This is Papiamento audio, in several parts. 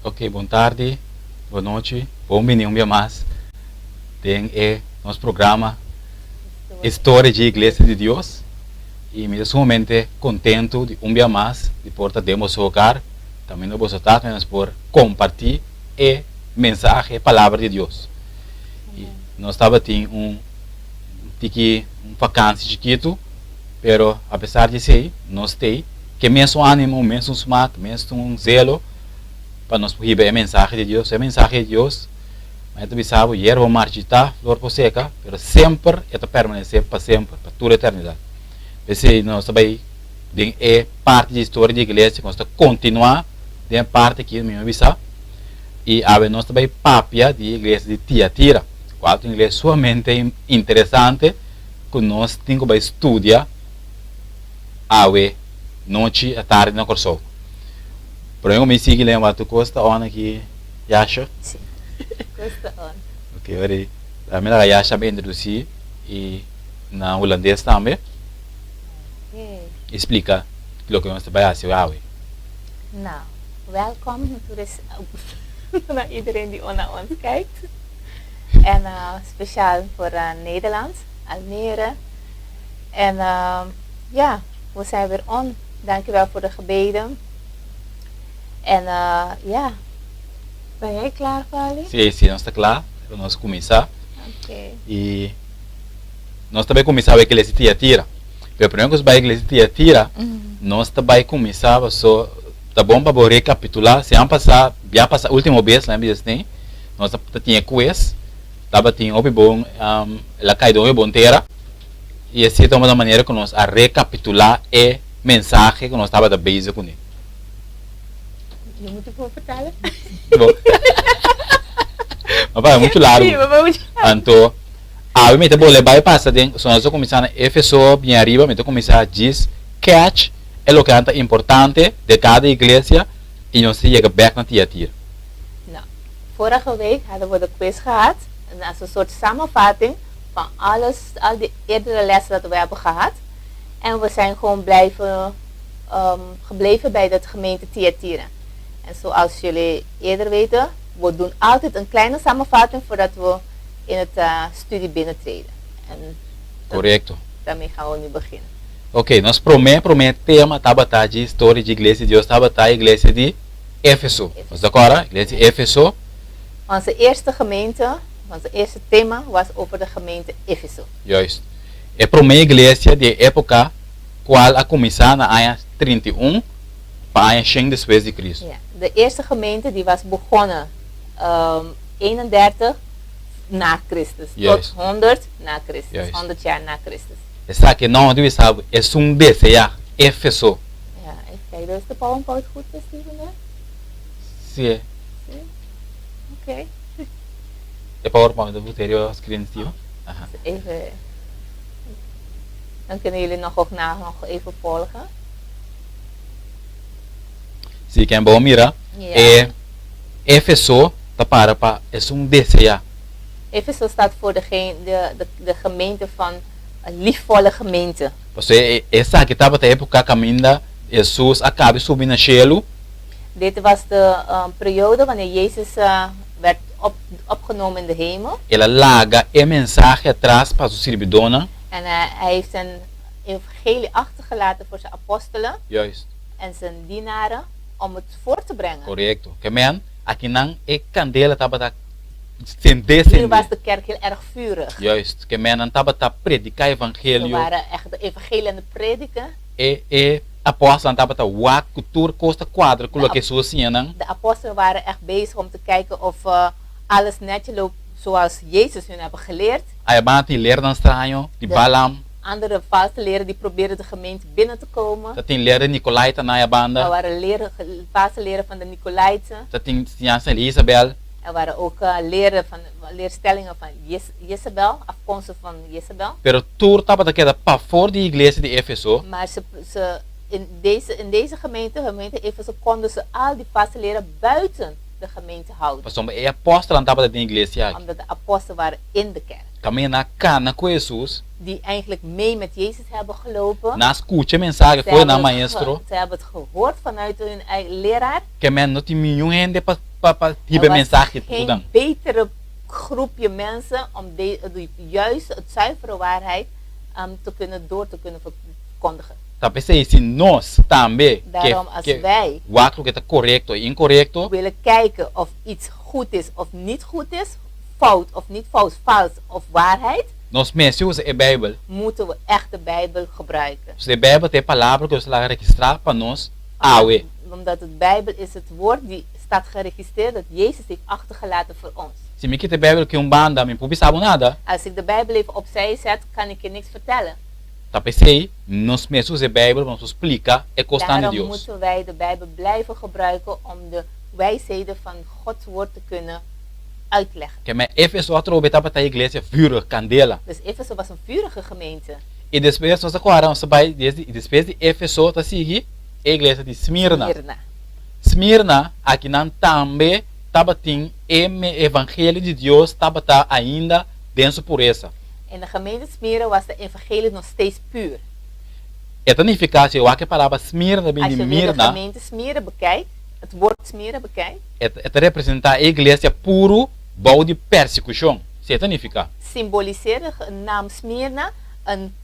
Ok, bon tardi, bon nochi, bon bini un bia mas den e nos programa Historia dje Iglesia di Dios. Y mi ta sumamente contento di un bia mas di por ta den boso hogar, caminda boso ta, pa nos por comparti e mensahe, e palabra di Dios. Y nos tabatin un tiki un vakantie chikitu, pero apesar di esey nos t'ey ke mesun animo, mesun smak, mesun zelo pa nos por hiba e mensahe di Dios. E mensahe di Dios, mi ta bisa bo, yerba marchita, flor por seka, pero semper e ta permanece pa semper, pa tur eternidad. P'esey nos ta bay den e parti di historia di iglesia ku nos ta kontinuá den e parti aki mi a bisa i awe nos ta bai papia di e iglesia di Tiatira kual ta un iglesia sumamente interesante ku nos tin ku bai studia awe nochi atardi na Kòrsou. Promé ku mi sigui lengua tur kos ta on aki Yasha? Sí, kos ta on. Ok, ora ei mi laga Yasha a introdusí i na hulandes tambe. Ok. I splika loke nos ta bai hasi awe. Nou, welkom natuurlijk naar iedereen die naar ons kijkt. En speciaal voor Nederland, Almere. En ja, we zijn weer on. Dankjewel voor de gebeden. En ja, ben jij klaar, Vali? Sí, sí, nos ta kla. Nos kuminsá. Oké. I nos ta bai kuminsá bai iglesia Tiatira. Pero promé ku nos bai iglesia Tiatira, nos ta bai kuminsá paso ta bon pa bo rekapitulá. Siman pasá, bia pasá, último bes laña bisa esei, nos ta tin e quiz, tabatin hopi bon, el a kai den hopi bon tera. I esei ta un manera ku nos a rekapitulá e mensahe ku nos tabata bezig kuné. Je moet het gewoon vertellen. Ma papia muchu largu. Sí, papia muchu largu. Anto, awe mi ta bole bai pasa den, so nos a kuminsá na Efeso bien ariba, mi ta kuminsá djis catch e loke ta importante den kada iglesia i nos ta yega bèk na Tiatira. Nou, vorige week hadden we de quiz gehad, en als een soort samenvatting van alles, al die eerdere lessen dat we hebben gehad. En we zijn gewoon blijven, gebleven bij dat gemeente Tiatira. En zoals jullie eerder weten, we doen altijd een kleine samenvatting voordat we in het studie binnentreden. En Korekto. daarmee gaan we nu beginnen. Oké, nos promé promé tema tabata dje historia dje Iglesia di Dios tabata Iglesia di Efeso. Nos ta kòrda? Iglesia di Efeso. Onze eerste gemeente, onze eerste tema was over de gemeente Efeso. Juist. E promé iglesia di e époka kual a kuminsá na aña 31 pa aña shen despues di Kristu. Ja, de eerste gemeente die was begonnen 31 na Christus tot Juist. 100 na Christus, Juist. 100 jaar na Christus. Esaki no di bisa bo esun deseá, Efeso. Ja, even kijken, is de PowerPoint goed, Steven, hè? Sí. Sí? Oké. E PowerPoint ta put'e riba screen, Steven? Aha. Even, dan kunnen jullie nog ook na nog even volgen. Sí, ken bo mira, Ja. e Efeso ta para pa esun deseá. Efeso staat voor de, de, de, de gemeente van een liefvolle gemeente. Pasobra e esaki tabata e époka kaminda Hesus a kabi subi na shelu. Dit was de periode wanneer Jezus werd op, opgenomen in de hemel. El a laga e mensahe atras pa su sirbidónan. En hij heeft zijn evangelie achtergelaten voor zijn apostelen. Juist. En zijn dienaren om het voor te brengen. Korekto. Ke men, akinan e kandela tabata sende Hier sende. was de kerk heel erg vurig. Juist. Ke men, nan tabata prediká Ze evangelio. waren echt de evangelie aan het prediken. E e apòstelnan tabata wak ku tur kos ta kuadra ku loke Hesus a siña nan. De apostelen waren echt bezig om te kijken of alles netje loopt zoals Jezus hun hebben geleerd. Ayabanda tin lernan straño di Balaam. Andere valse leren die probeerden de gemeente binnen te komen. Ta tin leren Nicolaitanan ayabanda. Er waren leren, valse leren van de Nicolaiten. Ta tin siñansa di Jezabel. Er waren ook leren van, leerstellingen van Jezabel, afkomstig van Jezabel. Pero tur tabata keda pafor di iglesia di Efeso. Maar ze, ze, in deze, in deze gemeente, gemeente Efeso, konden ze al die valse leren buiten de gemeente houden. Pasobra e apòstelnan tabata den iglesia aki. Omdat de apostelen waren in de kerk. Kaminda nan a kana ku Hesus. Die eigenlijk mee met Jezus hebben gelopen. Nan a skucha e mensahe Ze for di nan hebben het maestro. Ze hebben het gehoord vanuit hun eigen leraar. Ke men no tin miun hende pa. pa pa Er hiba was mensahe geen ku nan. betere groepje mensen om de, de juist het zuivere waarheid te kunnen door te kunnen verkondigen. Ta p'esei si nos tambe ke Daarom als ke wij wak loke ta korekto i inkorekto, willen kijken of iets goed is of niet goed is, fout of niet fout, vals of waarheid, nos mester usa e Bijbel. moeten we echt de Bijbel gebruiken. Pasobra e Bijbel ta e palabra ku Dios a laga registrá pa nos awe. Omdat het Bijbel is het woord die staat geregistreerd dat Jezus heeft achtergelaten voor ons. Si mi kita e Bijbel ki un banda, mi por bisa bo nada. Als ik de Bijbel even opzij zet, kan ik je niks vertellen. Ta p'esei nos mester usa e Bijbel pa nos por splika e kosnan di Daarom Dios. moeten wij de Bijbel blijven gebruiken om de wijsheden van Gods woord te kunnen uitleggen. Ke men Efeso atrobe tabata e iglesia vurig, kandela. Dus Efeso was een vurige gemeente. I despues nos ta kòrda nos ta bai desde i despues di Efeso ta sigui e iglesia di Smirna. Smirna. Smirna, akinan tambe tabatin e evangelio di Dios tabata ainda den su puresa. In de gemeente Smirna was de evangelie nog steeds puur. E ta nifiká si wak e palabra Smirna ta bin Als di je weer de Mirna. gemeente Smirna bekijkt, het woord Smirna bekijkt. E ta representá e iglesia puru bou di persekushon. Si e ta nifiká. Symboliseert de naam Smirna een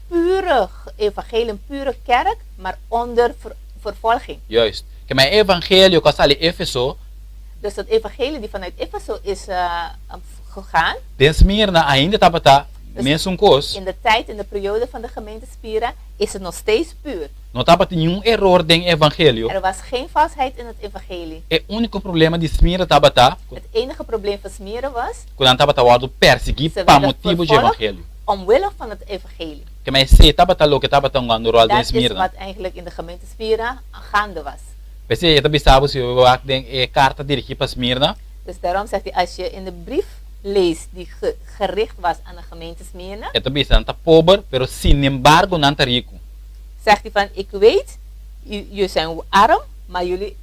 pure evangelie, een pure kerk, maar onder vervolging. Juist. Ke men e evangelio ku a sali Efeso. Dus dat evangelie die vanuit Efeso is gegaan. Den Smirna ainda tabata Dus mesun kos. in de tijd, in de periode van de gemeente Spira, is het nog steeds puur. No tabatin niun eror den e evangelio. Er was geen valsheid in het evangelie. E úniko problema di Smirna tabata. Het enige probleem van Smyrna was. Ku nan tabata wòrdu persiguí Ze pa werden motibu dje vervolgd evangelio. omwille van het evangelie. Ke men esei tabata loke tabata hungando ròl den Dat is Smirna. wat eigenlijk in de gemeente Smyrna gaande was. P'esei e ta bisa bo si bo wak den e karta dirigí pa Smirna. Dus daarom zegt hij, als je in de brief leest die gericht was aan de gemeente Smyrna. E ta bisa nan ta pober, pero sinembargo nan ta riku. Zegt hij van, ik weet, jullie zijn arm, maar jullie,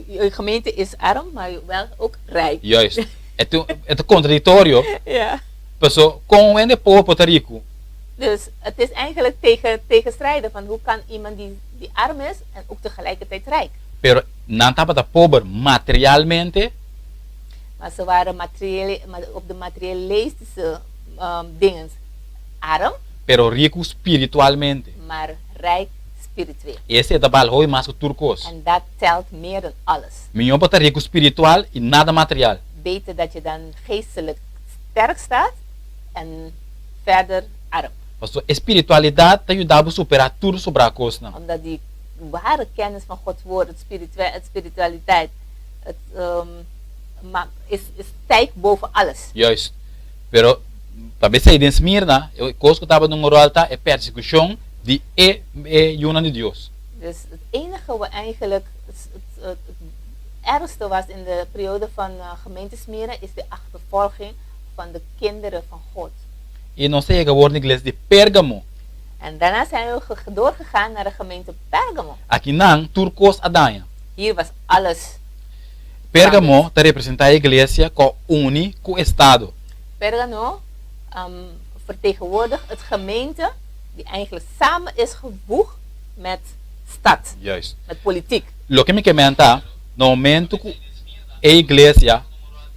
je gemeente is arm, maar wel ook rijk. Juist. E ta e ta kontradiktorio. Ja. Paso, kon un hende pober por ta riku? Dus het is eigenlijk tegen, tegenstrijdig van hoe kan iemand die, die arm is en ook tegelijkertijd rijk. Pero nan tabata pober materialmente. Maar ze waren materiële, op de materialistische dingen arm. Pero riku spiritualmente. Maar rijk spiritueel. I esei ta bal hopi mas ku tur kos. En dat telt meer dan alles. Mihó bo ta riku spiritual i nada material. Beter dat je dan geestelijk sterk staat en verder arm. Pasobra e spiritualidat ta yuda bo superá tur sobrá kosnan. Omdat die ware kennis van Gods woord, het spiritueel, het spiritualiteit, het is, is stijgt boven alles. Juist. Pero ta besei den Smirna, e kos ku tabata un ròl ta e persekushon di e e yunan di Dios. Dus het enige wat eigenlijk het, het, het ergste was in de periode van gemeente Smyrna is de achtervolging van de kinderen van God. I nos a yega awor na iglesia di Pérgamo. En daarna zijn we doorgegaan naar de gemeente Pergamo. Akinan tur kos a daña. Hier was alles Pérgamo ta representá e iglesia ku a uni ku estado. Pérgamo vertegenwoordigt het gemeente die eigenlijk samen is gevoegd met stad, Juist. met politiek. Loke mi ke men ta, na momento ku e iglesia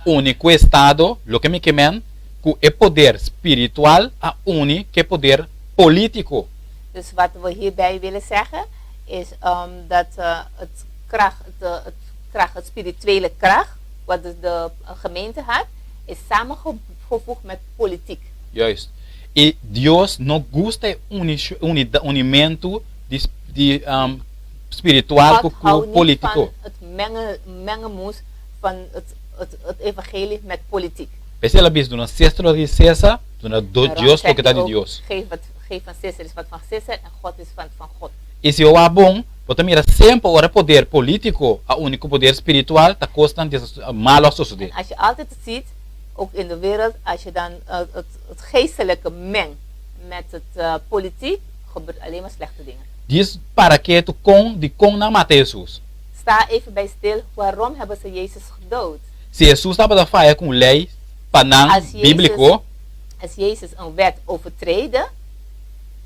uni ku estado, loke mi ke men ku e poder spiritual a uni ku e poder polítiko. Dus wat we hierbij willen zeggen is dat het kracht, het, kracht, het spirituele kracht, wat dus de gemeente had, is samengevoegd met politiek. Juist. I Dios no gusta e unimentu di di spiritual God ku houdt niet politico. van het mengen, mengelmoes van het, het, het evangelie met politiek. P'esei el a bisa, Duna César loke di César, duna Daarom Dios zegt loke ta hij di ook, Dios. Geef, wat, geef van César is wat van César en God is van, van God. I si bo wak bon, bo ta mira semper ora e poder polítiko a uni ku poder spiritual ta kosnan malu a sosodé. En als je altijd ziet, ook in de wereld, als je dan het, het geestelijke mengt met het politiek, gebeurt alleen maar slechte dingen. Djis para ketu kon dikon nan mata Hesus. Sta even bij stil, waarom hebben ze Jezus gedood? Si Hesus tabata faya ku un lei pa nan Als Jezus, bíbliko. als Jezus een wet overtreden,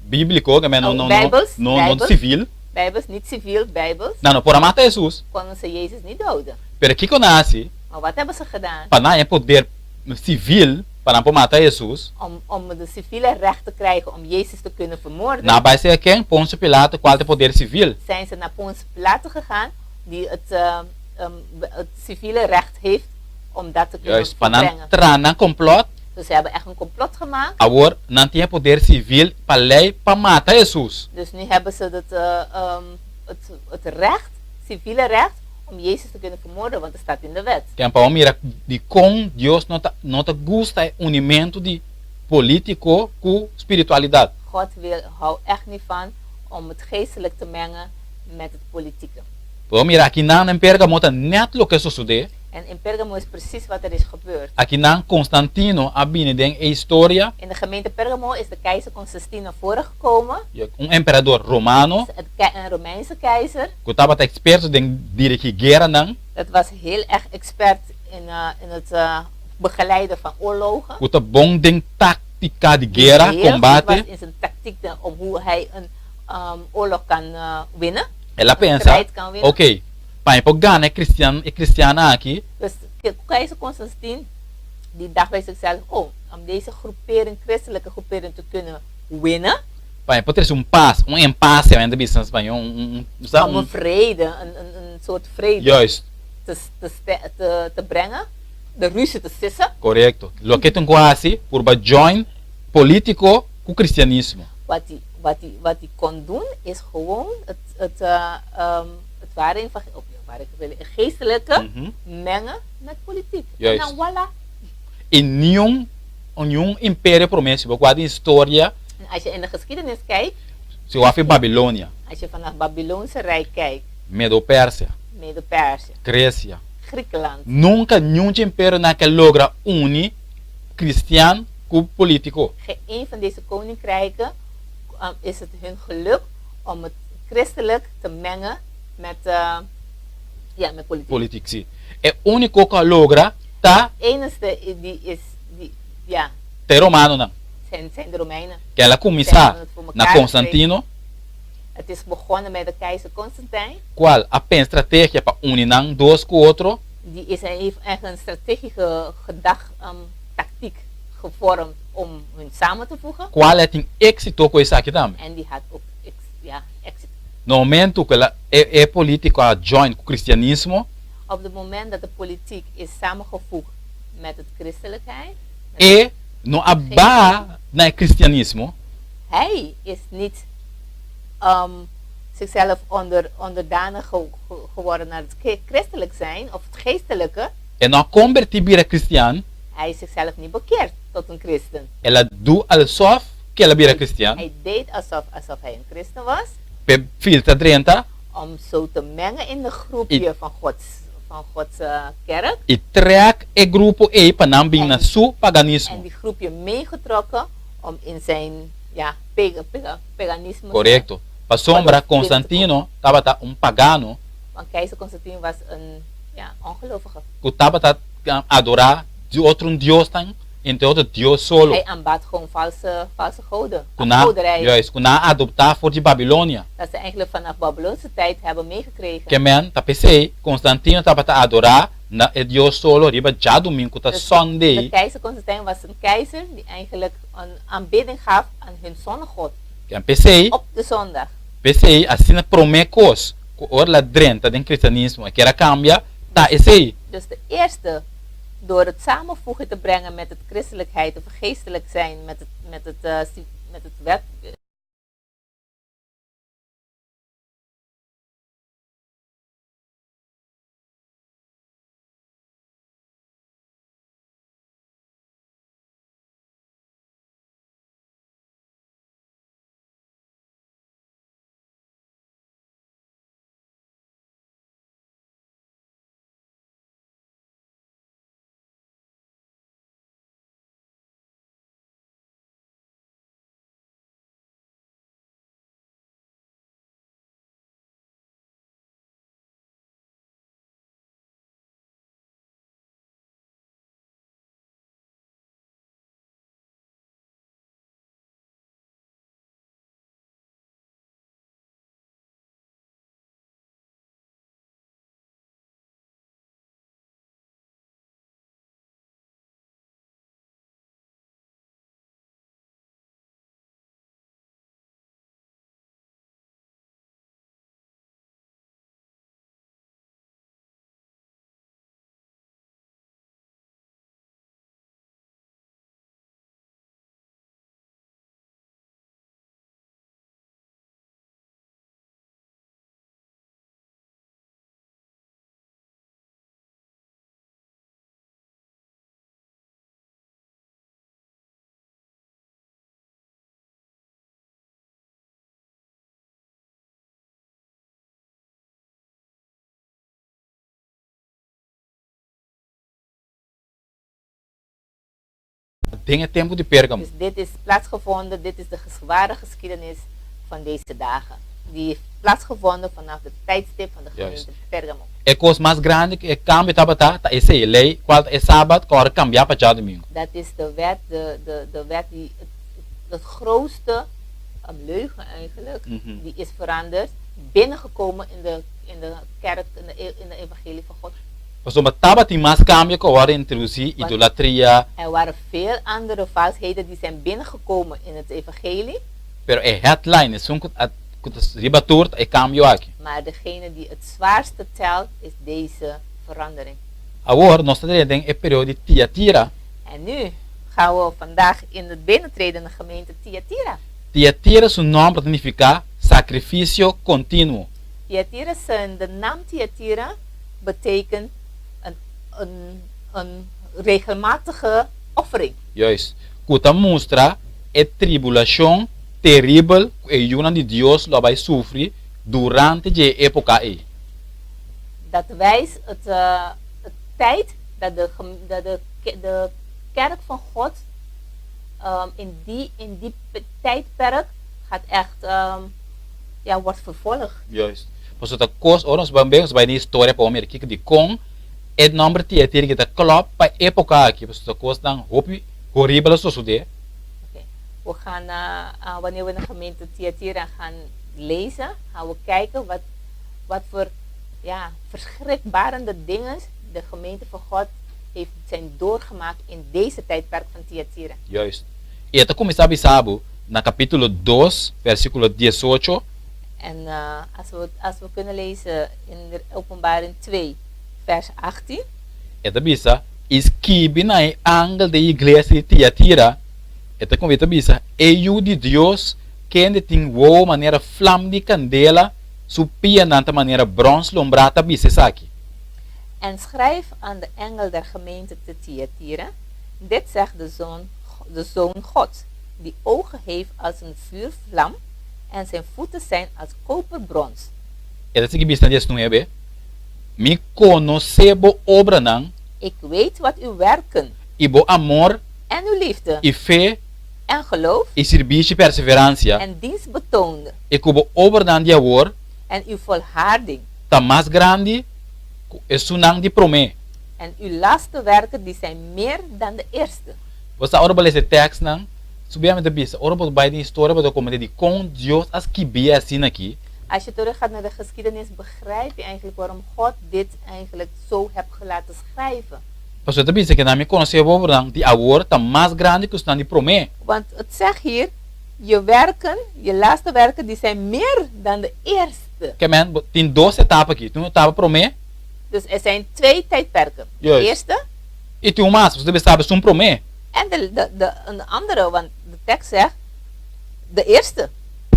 Bíbliko, ke men no oh, no bijbels, no no bijbels, sivil. Bijbels, niet civiel, Bijbels. Nan no por a mata Hesus. Konden ze Jezus niet doden. Pero kiko nan a hasi? Maar wat hebben ze gedaan? Pa nan haña poder sivil pa nan por mata Hesus. Om de civiele recht te krijgen om Jezus te kunnen vermoorden. Nan a bai serka ken? Ponsio Pilato, kual ta e poder sivil. Zijn ze naar Ponsio Pilato gegaan, die het civiele recht heeft om dat te kunnen Juist, pa nan volbrengen. traha nan komplòt. Dus ze hebben echt een complot gemaakt. Awor nan tin e poder sivil pa lei pa mata Hesus. Dus nu hebben ze het recht, civiele recht, om Jezus te kunnen vermoorden, want het staat in de wet. Ken pa bo mira dikon Dios no ta no ta gusta e unimentu di politiko ku spiritualidat. God wil hou echt niet van om het geestelijk te mengen met het politieke. Bo mira akinan den Pergamo ta nèt loke a sosodé. En in Pergamo is precies wat er is gebeurd. Akinan Constantino a bini den e historia. In de gemeente Pergamo is de keizer Constantino naar voren gekomen. Un emperador romano. Een Romeinse keizer. Ku tabata eksperto den dirigí gueranan. Dat was heel erg expert in het begeleiden van oorlogen. Ku ta bon den táktika di guera, Die heel goed kombate. was in zijn tactiek om hoe hij een oorlog kan winnen. El a Een pensa, strijd kan winnen. Oké, pa mi por gana e kristian, e kristiannan aki. Dus keizer Constantine die dacht bij zichzelf, oh, om deze groepering, christelijke groepering te kunnen winnen. Pa mi por trese un pas, un empase, men ta bisa na spañó, un, un, un, sa, Om un een vrede, een soort vrede Juist. te brengen, de ruzie te sissen. Korekto. Loke tin ku hasi purba join polítiko ku kristianismo. Wat hij kon doen is gewoon het ware evangelie, of ja, ware evangelie, het geestelijke mengen met politiek. En dan voilà. I niun, niun imperio promé, si bo wak den historia. En als je in de geschiedenis kijkt. Si bo wak fi Babilonia. Als je vanaf Babiloonse Rijk kijkt. Medo-Persia. Medo-Persia. Grecia. Griekenland. Nunka niun dje imperionan ke logra uni kristian ku polítiko. Geen een van deze koninkrijken is het hun gelukt om het christelijk te mengen met, ja, met politiek. Politiek, si. E úniko ku a logra ta. Het enigste die is, die, ja. Ta e romanonan. Zijn de Romeinen. Kel a kuminsá na Constantino. Het is begonnen met de keizer Constantijn. Kual a pensa strategia pa uni nan dos ku otro. Die is hij heeft echt een strategische gedag, tactiek gevormd om hun samen te voegen. Kual e tin éxito ku esaki tambe. En die had ook ja, éxito. Na momento ku el a e e politico a join ku cristianismo. Op het moment dat de politiek is samengevoegd met het christelijkheid. E no a baha na e cristianismo. Hij is niet zichzelf onderdanig geworden naar het christelijk zijn of het geestelijke. E no a conberti bira cristian. Hij is zichzelf niet bekeerd tot een christen. El a do alsof ku el a bira cristian. Hij deed alsof hij een christen was. P'e filtra drenta. Om zo te mengen in de groepje van Gods kerk. I trek e grupo ei pa nan bin na su paganismo. En die groepje meegetrokken om in zijn, ja, paganisme. Korekto. Pasobra Constantino tabata un pagano. Want keizer Constantino was een, ja, ongelovige. Ku tabata adorá di otro un diosnan, entre otro dios solo. Hij aanbad gewoon valse goden. Ku nan, Afgoderij. Juist, ku nan a adoptá for di Babilonia. Dat ze eigenlijk vanaf Babylonse tijd hebben meegekregen. Ke men ta p'esei Constantino tabata adorá na e dios solo riba djadumingu ku ta Dus Sunday. de keizer Constantijn was een keizer die eigenlijk een aanbidding gaf aan hun zonnegod. Ken p'esei. Op de zondag. P'esei asina promé kos ku ora el a drenta den kristianismo e kier a kambia ta esei. Dus de eerste door het samenvoegen te brengen met het christelijkheid of geestelijk zijn met het wet. Den e tempu di Pérgamo. Dus dit is plaatsgevonden, dit is de ware geschiedenis van deze dagen. Die heeft plaatsgevonden vanaf het tijdstip van de gemeente Pergamo. E kos mas grandi ku e kambio tabata ta esei, e lei kual ta e sabat ku ora kambiá pa djadumingu. Dat is de wet, de, de, de wet die het, het grootste leugen eigenlijk, die is veranderd, binnengekomen in de kerk, in de evangelie van God. Pasobra tabatin mas kambio ku a wòrdu introdusí, idolatria. Er waren veel andere valsheden die zijn binnengekomen in het evangelie. Pero e headline, esun ku ta riba tur, ta e kambio aki. Maar degene die het zwaarste telt, is deze verandering. Awor, nos ta den e periodo di Tiatira. En nu gaan we vandaag in het binnentreden in de gemeente Thyatira. Tiatira su nòmber ta nifiká sakrifisio kontinuo. Thyatira zijn, de naam Thyatira betekent een regelmatige offering. Juist. Ku ta mustra e tribulashon teribel ku e yunan di Dios lo a bai sufri durante dje e époka ei. Dat wijst het tijd dat de kerk van God in die tijdperk gaat echt, ja, wordt vervolgd. Juist. Pasobra ta kos, ora nos ban nos bai den historia pa mira kiko di kon e nòmber Tiatira ki ta klòp pa e époka aki, pasobra ta kosnan hopi horibel a sosodé. Oké. We gaan, wanneer we in de gemeente Thyatira gaan lezen, gaan we kijken wat voor, ja, verschrikbarende dingen de gemeente van God heeft zijn doorgemaakt in deze tijdperk van Thyatira. Juist. I e ta kuminsá bisa bo na kapítulo 2, versíkulo 18. En als we kunnen lezen in de Openbaring 2, vers 18. E ta bisa, "Skibi na e angel di iglesia di Tiatira." E ta kon bisa, "E Yu di Dios, kende tin wowo manera vlam di kandela, su pianan ta manera brons lombrá, ta bisa esaki." En schrijf aan de engel der gemeente te Thyatira: Dit zegt de zoon Gods, die ogen heeft als een vuurvlam en zijn voeten zijn als koperbrons. E ta sigui bisa na 19. "Mi konosé bo obranan Ik weet wat uw werken i bo amor en uw liefde i fe en geloof i sirbishi, perseveransia en dienst betoonde i ku bo obranan di awor en uw volharding ta mas grandi ku esunnan di promé." en uw laatste werken, die zijn meer dan de eerste. Bo sa, ora bo lesa e tekstnan, subiamente bisa, ora bo bai den historia, bo ta komprondé di kon Dios a skibi asina aki. Als je terug gaat naar de geschiedenis, begrijp je eigenlijk waarom God dit eigenlijk zo heeft laten schrijven. Pasobra e ta bisa ku mi konosé bo obranan di awor ta mas grandi ku esunnan di promé. Want het zegt hier, je werken, je laatste werken, die zijn meer dan de eerste. Ke men, tin dos etapa aki. Tin un etapa promé Dus er zijn twee tijdperken. De eerste i tin un mas, bo debe sabi esun promé. En de een andere, want de tekst zegt de eerste.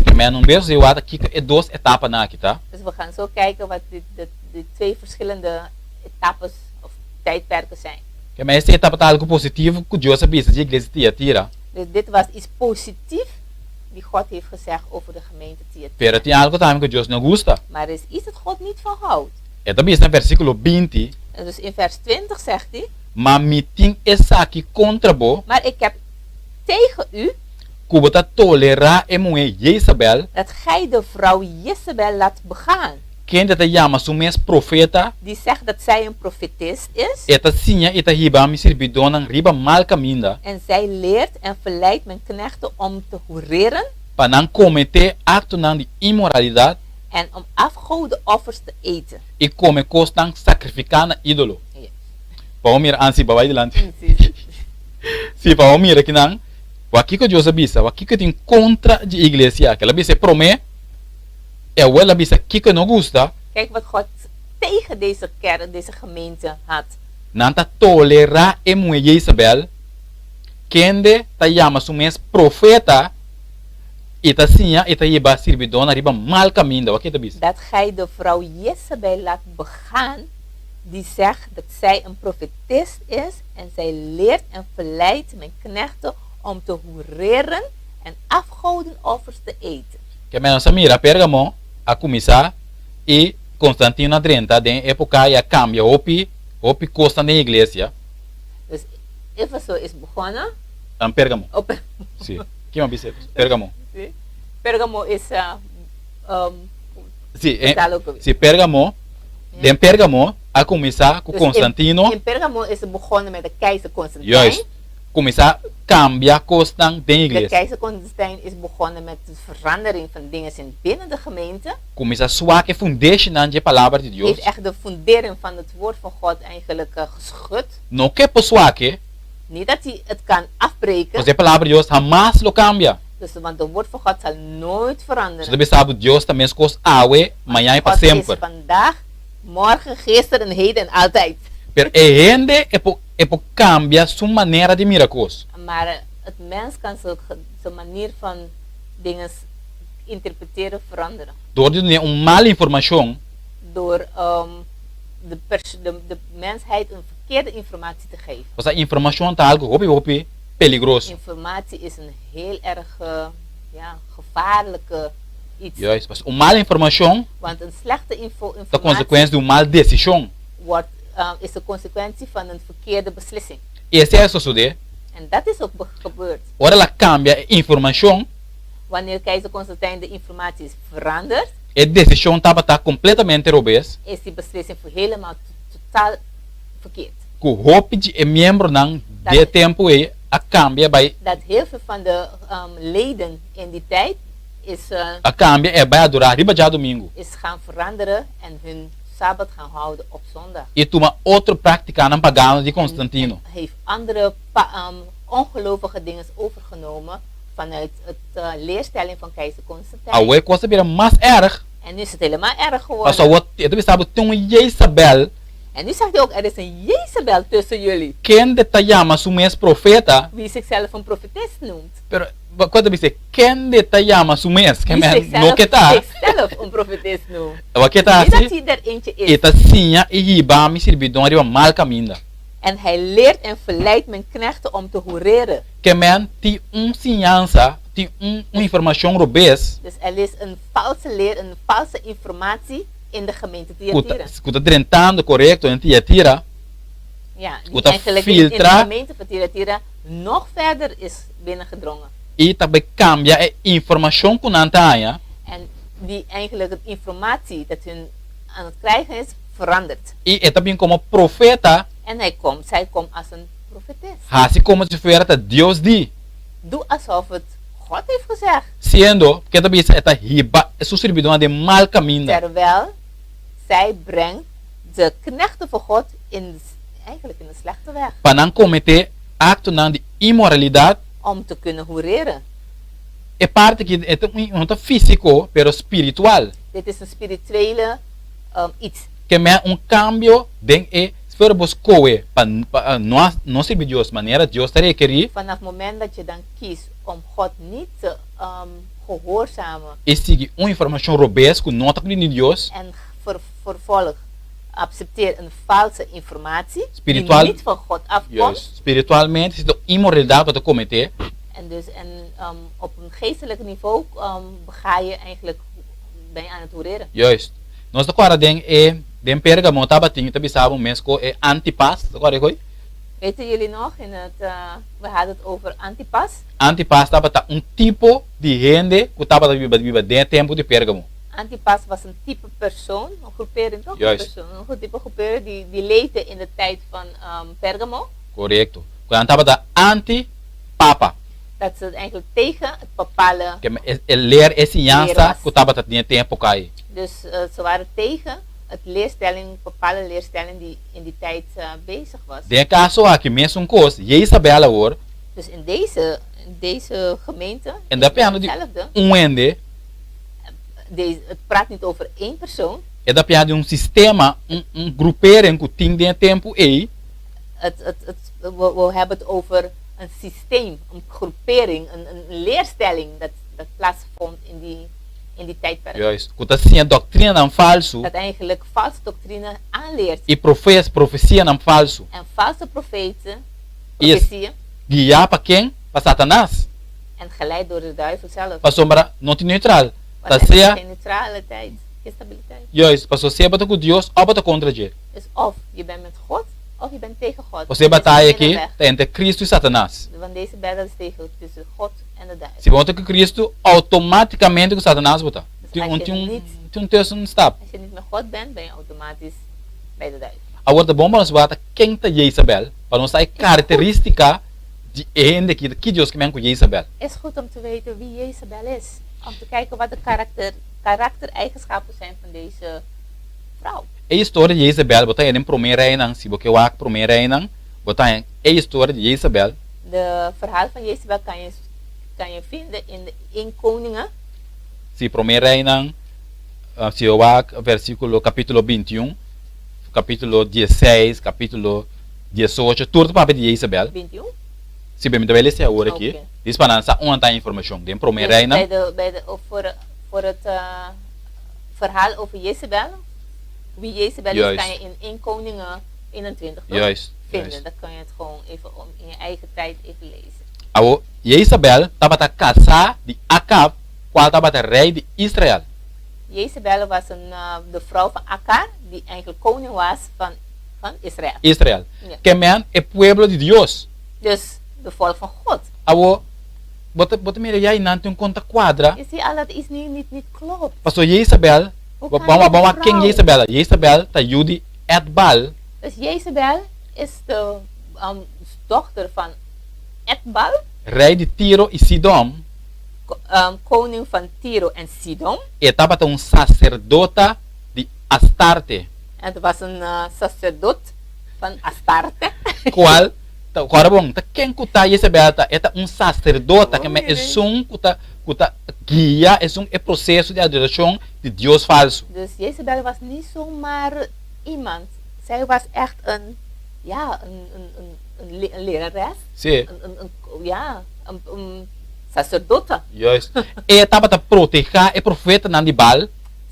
Ke men un bes wak kiko e dos etapanan aki, ta? Dus we gaan zo kijken wat die twee verschillende etappes of tijdperken zijn. Ke men, e etapa ta algu positivo ku Dios a bisa di iglesia Tiatira. Dus dit was iets positiefs die God heeft gezegd over de gemeente Thyatira. Pero tin algu tambe ku Dios no gusta. Maar er is iets dat God niet van houdt. E ta bisa na versíkulo 20. En dus in vers 20 zegt hij: "Ma mi tin esaki kontra bo, Maar ik heb tegen u ku bo ta tolerá e muhé Jezabel, dat gij de vrouw Jezebel laat begaan, kende ta yama su mes profeta, die zegt dat zij een profetes is. E ta siña i ta hiba mi sirbidónan riba mal kaminda, En zij leert en verleidt mijn knechten om te hoereren pa nan kometé aktonan di inmoralidat en om afgodenoffers te eten." i kome kosnan sakrifiká na ídolo. Ban mira ansi, bai dilanti. Si, ban mira akinan. Wak kiko Dios a bisa, wak kiko tin kontra di iglesia. Ku el a bisa promé, e el a bisa kiko no gusta. Kijk wat God tegen deze kerk, deze gemeente had. Nan ta tolerá e muhé Jezabel, kende ta yama su mes profeta, i ta siña i ta hiba sirbidónan riba mal kaminda. Wak e ta bisa? Dat gij de vrouw Jezebel laat begaan, die zegt dat zij een profetes is en zij leert en verleidt mijn knechten om te hoereren en afgodenoffers te eten. Ke men, nos a mira, Pergamo a kuminsá i Constantino a drenta den époka i a kambia hopi, hopi kos den iglesia. Dus Efeso is begonnen. Pergamo. Oh, per Si. Ki mi a bisa? Pergamo. Si. Pergamo is Si, eh, si Pergamo, den Pergamo a kuminsá ku Dus Constantino. In Pergamo is het begonnen met de keizer Constantijn. Juist. Kuminsá kambia kosnan den De iglesia. keizer Constantijn is begonnen met de verandering van dingen in binnen de gemeente. Kuminsá swak e fundeshinan dje Palabra di Dios. Heeft echt de fundering van het woord van God eigenlijk geschud. No ke por swak e. Niet dat hij het kan afbreken. Pasobra e Palabra di Dios hamas lo kambia. Dus want de woord van God zal nooit veranderen. Nos ta bisa bo Dios ta meskos awe, mañan i pa semper. God is vandaag, morgen, gisteren, heden en altijd. Pero e hende e por e por kambia su manera di mira kos. Maar het mens kan zijn manier van dingen interpreteren veranderen. Door di dun'é un mal informashon. Door de de de mensheid een verkeerde informatie te geven. Pasobra informashon ta algu hopi hopi peligroso. Informatie is een heel erg ja, gevaarlijke iets. Juist, pasobra un mal informashon. Want een slechte info Ta informatie. konsekuensia di un mal desishon. Wordt is de consequentie van een verkeerde beslissing. I esei a sosodé. En dat is ook gebeurd. Ora el a kambia e informashon. Wanneer keizer Constantijn de informatie is veranderd. E desishon tabata kompletamente robes. Is die beslissing voor helemaal totaal verkeerd. Ku hopi di e miembronan di e tempu ei a kambia bai. Dat heel veel van de leden in die tijd is. A kambia e bai adorá riba djadumingu. Is gaan veranderen en hun sabbat gaan houden op zondag. I tuma otro práktikanan pagano di Constantino. En heeft andere ongelovige dingen overgenomen vanuit het leerstelling van keizer Constantijn. Awor e kos a bira mas erg. En nu is het helemaal erg geworden. Pasobra awor e ta bisa bo tin un Jezabel. En nu zegt hij ook, er is een Jezabel tussen jullie. Kende ta yama su mes profeta. Wie zichzelf een profetes noemt. Pero, kua ta bisa? Kende ta yama su mes? Wie zichzelf, No ke ta. zichzelf een profetes noemt. Awor ke ta Niet hasi? dat hij er eentje is. E ta siña i hiba mi sirbidon riba mal kaminda. En hij leert en verleidt mijn knechten om te hoereren. Ke men tin un siñansa, tin un un informashon robes. Dus er is een valse leer, een valse informatie in de gemeente Ku ta Thyatira. ku ta drentando korekto den Thyatira. Ja, die Ku ta eigenlijk in, in de filtra. gemeente van Thyatira nog verder is binnengedrongen. I ta bai kambia e informashon ku nan ta haña. En die eigenlijk het informatie dat hun aan het krijgen is, verandert. I e ta bin komo profeta. En hij komt, zij komt als een profetes. Hasi komo si fuera ta Dios di. Doe alsof het God heeft gezegd. Siendo ke ta bisa e ta hiba su sirbidónan den mal kaminda. Terwijl zij brengt de knechten van God in, eigenlijk in de slechte weg. Pa nan kometé aktonan di inmoralidat. Om te kunnen hoereren. E parti aki e ta no ta físiko pero spiritual. Dit is een spirituele iets. Ke men un kambio den e sfera bo skohe pa pa no no sirbi Dios manera Dios ta rekerí. Vanaf moment dat je dan kiest om God niet te gehoorzamen. I sigui un informashon robes ku no ta bini di Dios. En vervolg accepteer een valse informatie die niet van God afkomt. Juist. Spiritualmente si ta un inmoralidad bo ta kometé. En dus en op een geestelijk niveau ga je eigenlijk ben je aan het hoereren. Juist. Nos ta kòrda den e den Pergamo tabatin ta bisa bo mes ku e Antipas, ta kòrda e koi? Weten jullie nog in het we hadden het over Antipas? Antipas tabata un tipo di hende ku tabata biba biba den e tempu di Pergamo. Antipas was een type persoon, een groepering toch? Juist. Een een type groepering die, die leefde in de tijd van Pergamo. Korekto. Ku nan tabata anti papa. Dat ze eigenlijk tegen het papale Ke e leer e leer siñansa was. ku tabata den e tempu kai. Dus ze waren tegen het leerstelling, papale leerstelling die in die tijd bezig was. Den e kaso aki mesun kos, Jezabel awor. Dus in deze, in deze gemeente En da piano di hetzelfde. un hende. Deze, het praat niet over één persoon. E ta piano di un sistema, un, un grupering ku tin den e tempu ei. Het, het, het, we, we hebben het over een systeem, een groepering, een, een leerstelling dat, dat plaatsvond in die, in die tijdperk. Juist, ku ta siña doktrinanan falsu. Dat eigenlijk valse doctrine aanleert. I profes, profesianan falsu. En valse profeten, I es profetieën. guiá pa ken? Pa Satanas. En geleid door de duivel zelf. Pasobra no tin neutral. Ta Want er is sea. geen neutraliteit, geen stabiliteit. Juist, pasobra sea bo ta ku Dios òf bo ta kontra dje. Dus of je bent met God Of je bent tegen God. Pasobra e bataya aki ta entre Cristo i Satanas. Want deze battle is tegen, tussen God en de duivel. Si bo no ta ku Cristo, outomátikamente ku Satanas bo ta. Tin un, tin un, tin un tussenstap. Als je niet met God bent, ben je automatisch bij de duivel. Awor ta bon pa nos wak ken ta Jezabel, pa nos sa e karakterístika di e hende aki, ki Dios ke men ku Jezabel. Es goed om te weten wie Jezabel is, om te kijken wat de karakter, karaktereigenschappen zijn van deze vrouw. E historia di Jezabel bo ta haña den Promé Reinan, si bo ke wak Promé Reinan, bo ta haña e historia di Jezabel. De verhaal van Jezabel kan je kan je vinden in de 1 Koningen. Si, Promé Reinan, si bo wak versíkulo, kapítulo 21, kapítulo 16, kapítulo 18, tur ta papia di Jezabel. 21? Si, mi ta bai lesa e awor aki, Oké. dis pa nan sa unda ta haña informashon, den Promé Dus Reinan. bij de bij de voor voor het verhaal over Jezebel, wie Jezebel is, kan je in 1 Koningen 21 toch? Juist, vinden. juist. Dan kan je het gewoon even om, in je eigen tijd even lezen. Awo, Jezabel tabata kasá di Akab, kual tabata rei di Israel. Jezebel was een, de vrouw van Akar, die eigenlijk koning was van, van Israel. Israel. Ja. Ke men e pueblo di Dios. Dus de volk van God. Awo, Bo ta, bo ta mira ya i nan tin un kon ta kuadra. Je ziet al dat iets niet, niet, niet klopt. Pasobra Jezabel, Hoe bo kan bo je bo wak ken vrouw? Jezabel a. Jezabel ta yu di Etbal. Dus Jezabel is de um, dochter van Etbal. Rei di Tiro i Sidon. Ko, um, koning van Tiro en Sidon. E tabata un saserdota di Astarte. En het was een uh, sacerdoot van Astarte. Kual Ta ora bon, ta ken ku ta Jezabel ta? E ta un saserdota, ke men esun ku ta ku ta guia esun e proseso di adorashon di dios falsu. Dus Jezabel was niet zomaar iemand. Zij was echt een, ja, een, een, een, een, een lerares. Sí. Een, een, een, ja, een, een sacerdote. Juist. E tabata protehá e profetanan di Baal.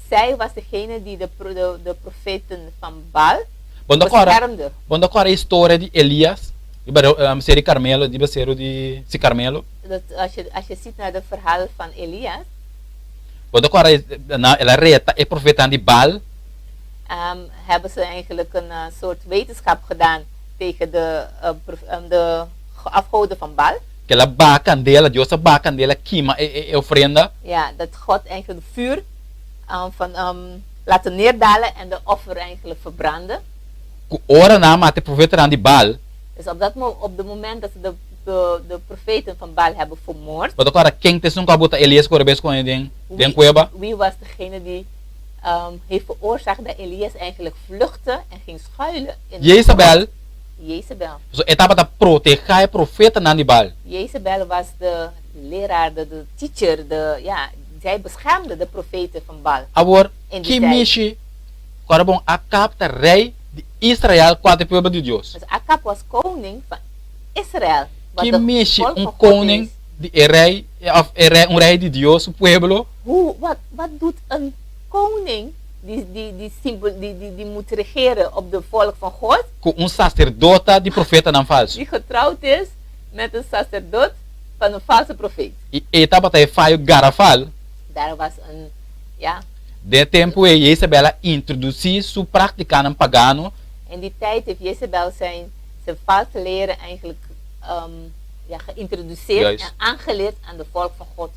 Zij was degene die de, de, de profeten van Baal Bo no ta kòrda, beschermde. bo no ta kòrda e historia di Elias riba Seru di Karmelo, riba Seru di, si, Karmelo? Dat als je, als je ziet naar de verhaal van Elias. Bo ta kòrda na el a reta e profetanan di Baal? Hebben ze eigenlijk een soort wetenschap gedaan tegen de, de afgoden van Baal. Ku el a baha kandela, Dios a baha kandela kima e, e, e ofrenda. Ja, dat God eigenlijk vuur van laten neerdalen en de offer eigenlijk verbranden. Ku ora nan a mata e profetanan di Baal. Dus op dat mo, op de moment dat ze de, de, de profeten van Baal hebben vermoord. Bo ta kòrda ken ta esun ku a buta Elias kore bes ku den, den Wie, kueba? wie was degene die heeft veroorzaakt dat Elias eigenlijk vluchtte en ging schuilen in de Jezabel. grot? Jezabel. Pasobra e tabata protehá e profetanan di Baal. Jezabel was de leraar, de, de teacher, de, ja, zij beschermde de profeten van Baal. Awor, In die ki tijd. mishi ku ora bon Akab ta rei di Israel ku a ta e pueblo di Dios? Dus Akab was koning van Israel, wat Ki de mishi volk un van God koning is. di e rei, òf e rei, un rei di Dios su pueblo? Hoe, wat, wat doet een koning die, die, die, simpel, die, die, die moet regeren op de volk van God? Ku un saserdota di profetanan falsu. Die getrouwd is met een sacerdoot van een valse profeet. I e tabata e fayo garafal. Daar was een, ja. Den e tempu ei Jezabel a introdusí su práktikanan pagano. In die tijd heeft Jezabel zijn, zijn valse leren eigenlijk um, ja, geïntroduceerd en aangeleerd aan de volk van God.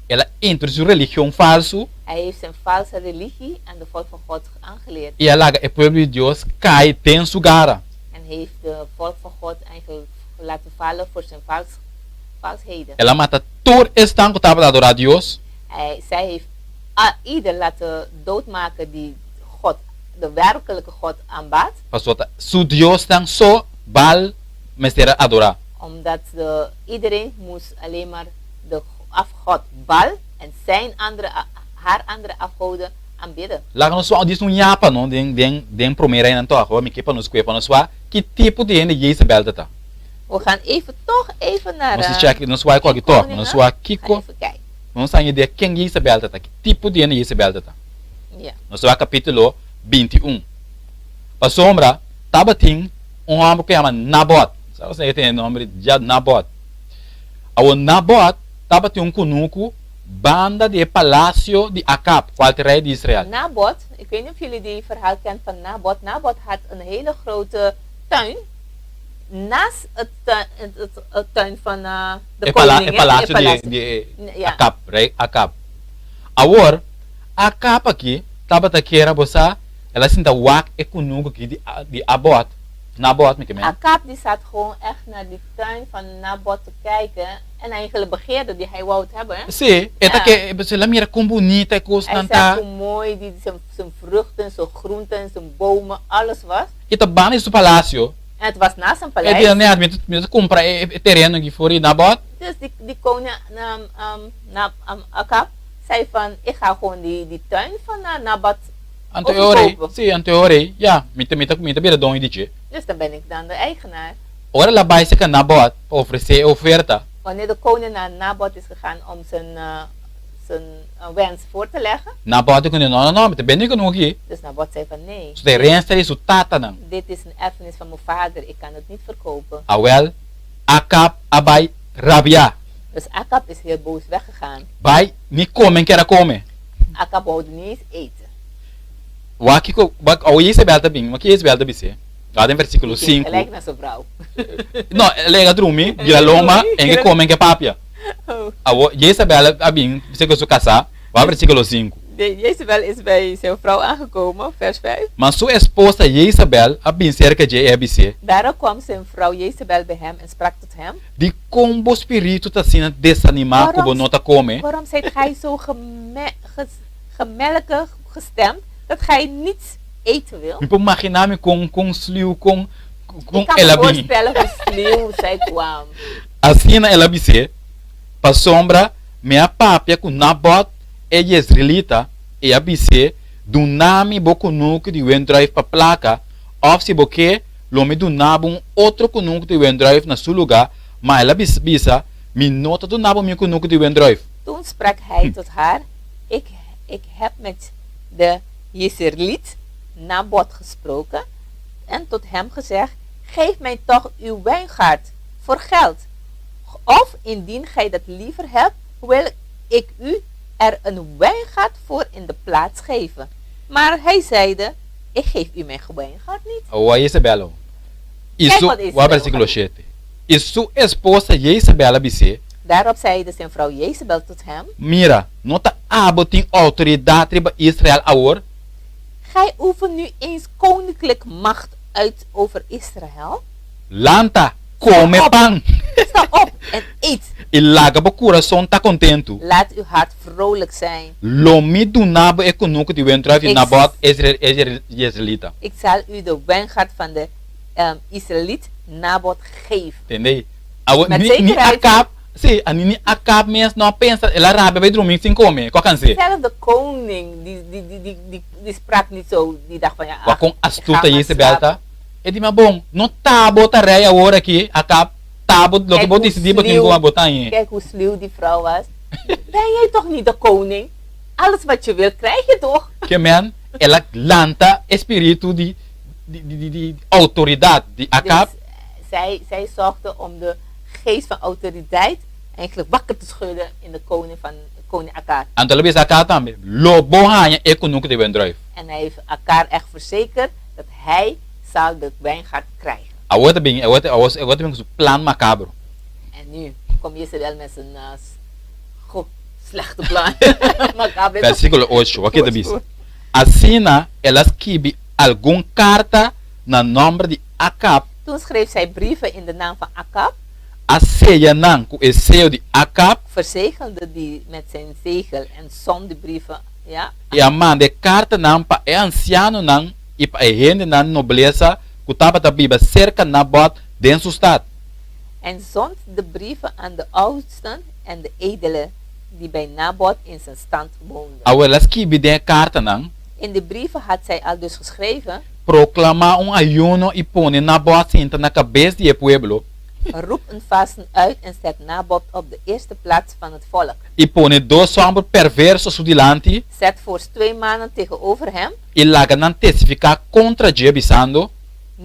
El a introdusí su religion falsu. Hij heeft zijn valse religie aan de volk van God aangeleerd. I a laga e pueblo di Dios kai den su gara. En heeft de volk van God eigenlijk laten vallen voor zijn vals, valsheden. El a mata tur esnan ku tabata adorá Dios. Hij, zij heeft ieder laten doodmaken die God, de werkelijke God aanbad. Pasobra ta su diosnan so Baal mester a adorá. Omdat de, iedereen moest alleen maar de afgod Baal en zijn andere, haar andere afgoden aanbidden. Laga nos wak djis un yapa no den den den promé reinan tòg hoor mi ke pa nos kue pa nos wak ki tipo di hende Jezabel ta ta. We gaan even toch even naar Nos check nos wak koki tòg nos wak kiko Even kijken. nos haña idea ken Jezabel ta ta ki tipo di hende Jezabel ta ta. Ja. Nos wak kapitulo 21. Pasobra tabatin un hòmber ku yama Nabot. Sa bo e tene nòmber di Nabot. Awor Nabot tabatin un kunuku banda di e palasio di Akab, kual ta e rei di Israel. Nabot, ik weet niet of jullie die verhaal kent van Nabot. Nabot had een hele grote tuin naast het tuin, het, het, het tuin van de E pala, koning. e Hè? palacio E palacio. di Ja. Akab, rei Akab. Awor, Akab aki tabata kier a bo sa, el a sinta wak e kunuku aki di, di Abot, Nabot, mi ke men. Akab die zat gewoon echt naar die tuin van Nabot te kijken en eigenlijk begeerde die hij wou het hebben. Hè? Sí, e ta Ja. ke, e el a mira kon bunita e Hij kosnan zag ta. hoe mooi die zijn vruchten, zijn groenten, zijn bomen, alles was. I ta banda di su palacio. En het was naast zijn E paleis. di, Nè, mi ta kumpra e tereno aki for di Nabot. Dus die koning Akab zei van, ik ga gewoon die tuin van Nabat Anto e ora ei, overkopen. sí, anto e ora ei, ya, mi ta bira doño di dje. Dus dan ben ik dan de eigenaar. Ora el a bai serka Nabot pa ofresé e oferta. Wanneer de koning naar Nabot is gegaan om zijn wens voor te leggen. Nabot di kuné, No, no, no, mi ta bende kunuku aki. Dus Nabot zei van nee. Su ta herensia di su tatanan. Dit is een erfenis van mijn vader, ik kan het niet verkopen. Awel, Akab a bai rabia. Dus Akab is heel boos weggegaan. Bai, ni kome e kier a kome. Akab wou niet eens eten. Wak kiko, wak, awe Jezebel ta bin, wak Jezebel ta bis'é. Wak den versíkulo Die ging sinku. gelijk naar zijn vrouw. No, el a yega drumi, bira loma, en ke kome en ke papia. Oh. Awo, Jezebel a bin, bis'é ku su kasá, wak versíkulo sinku. De, Jezebel is bij zijn vrouw aangekomen, vers 5. Ma su esposa Jezebel a bin serka dje i a bis'é. Daarop kwam zijn vrouw Jezebel bij hem en sprak tot hem. Di kon bo spiritu ta asina desanimá ku bo no ta kome? Waarom zijt gij zo gemelkig gestemd dat gij niets eten wil? Mi por maginá mi kon kon sliu kon kon Ik kan me el a bin. voorstellen hoe sluw zij kwam. Asina el a bis'é, Pasobra mi a papia ku Nabot e Jezreelita i a bis'é, Duna mi bo kunuku di wendruif pa plaka, òf si bo ke, lo mi duna bo un otro kunuku di wendruif na su lugá, ma el a bisa, Mi no ta duna bo mi kunuku di wendruif. Toen sprak hij tot haar, Ik, ik heb met de Jezreeliet Nabot gesproken en tot hem gezegd, Geef mij toch uw wijngaard voor geld. Of indien gij dat liever hebt, wil ik u er een wijngaard voor in de plaats geven. Maar hij zeide, ik geef u mijn wijngaard niet. Awor Jezebel o. I Kijk su, wat Jezebel wak versíkulo gaat shete. I su esposa Jezebel a bis'é. Daarop zeide zijn vrouw Jezebel tot hem. Mira, no ta abo tin outoridat riba Israel awor? Gij oefent nu eens koninklijk macht uit over Israel? Lanta, kome Sta op. pan! Sta op en eet. I laga bo kurason ta kontentu. Laat uw hart vrolijk zijn. Lo mi duna bo e kunuku di wendruif di Ik Nabot e Jezreelita. Ik zal u de wijngaard van de Israëliet Nabot geven. Tende? Awo, Met ni, ni zekerheid. Akab, sí, a ni, ni Akab mes no a pensa, el a rabia bai drumi sin come, kua kan ser? Zelf de koning, die, die, die, die, die, die sprak niet zo, die dacht van ja, Wak ach, kon ik ga astuta maar Jezebel slapen. ta. E di, ma bon, no ta bo ta rei awor aki, Akab, ta bo, loke Kijk bo hoe disidí bo tin sluw, ku bo ta hañ'é. kijk hoe sluw die vrouw was. Ben jij toch niet de koning? Alles wat je wil, krijg je toch? Ke men, el a lanta e spiritu di di di di di outoridat di Akab. Dus zij, zij zorgde om de geest van autoriteit eigenlijk wakker te schudden in de koning van koning Akar. Anto el a bisa Akab tambe, Lo bo haña e kunuku di wendruif. En hij heeft Akar echt verzekerd dat hij zal de wijngaard krijgen. Awor ta bin, awor awor awor ta bin ku su plan makabro. En nu komt Jezebel met zijn go, slechte plan. Macabre. Versíkulo ocho, wak ke ta bisa? Asina el a skibi algun karta na nòmber di Akab. Toen schreef zij brieven in de naam van Akab. A seya nan ku e seyo di Akab. Verzegelde die met zijn zegel en zond de brieven, ja. I a manda e kartanan pa e ansianonan i pa e hendenan di noblesa ku tabata biba serka Nabot den su stat. En zond de brieven aan de oudsten en de edelen die bij Nabot in zijn stand woonden. Awor el a skibi den e kartanan. In de brieven had zij aldus geschreven. Proklamá un ayuno i pone Nabot sinta na kabes di e pueblo. Roep een vasten uit en zet Nabot op de eerste plaats van het volk. I pone dos hòmber perverso su dilanti. Zet voorts twee mannen tegenover hem. I laga nan testifiká kontra dje, bisando.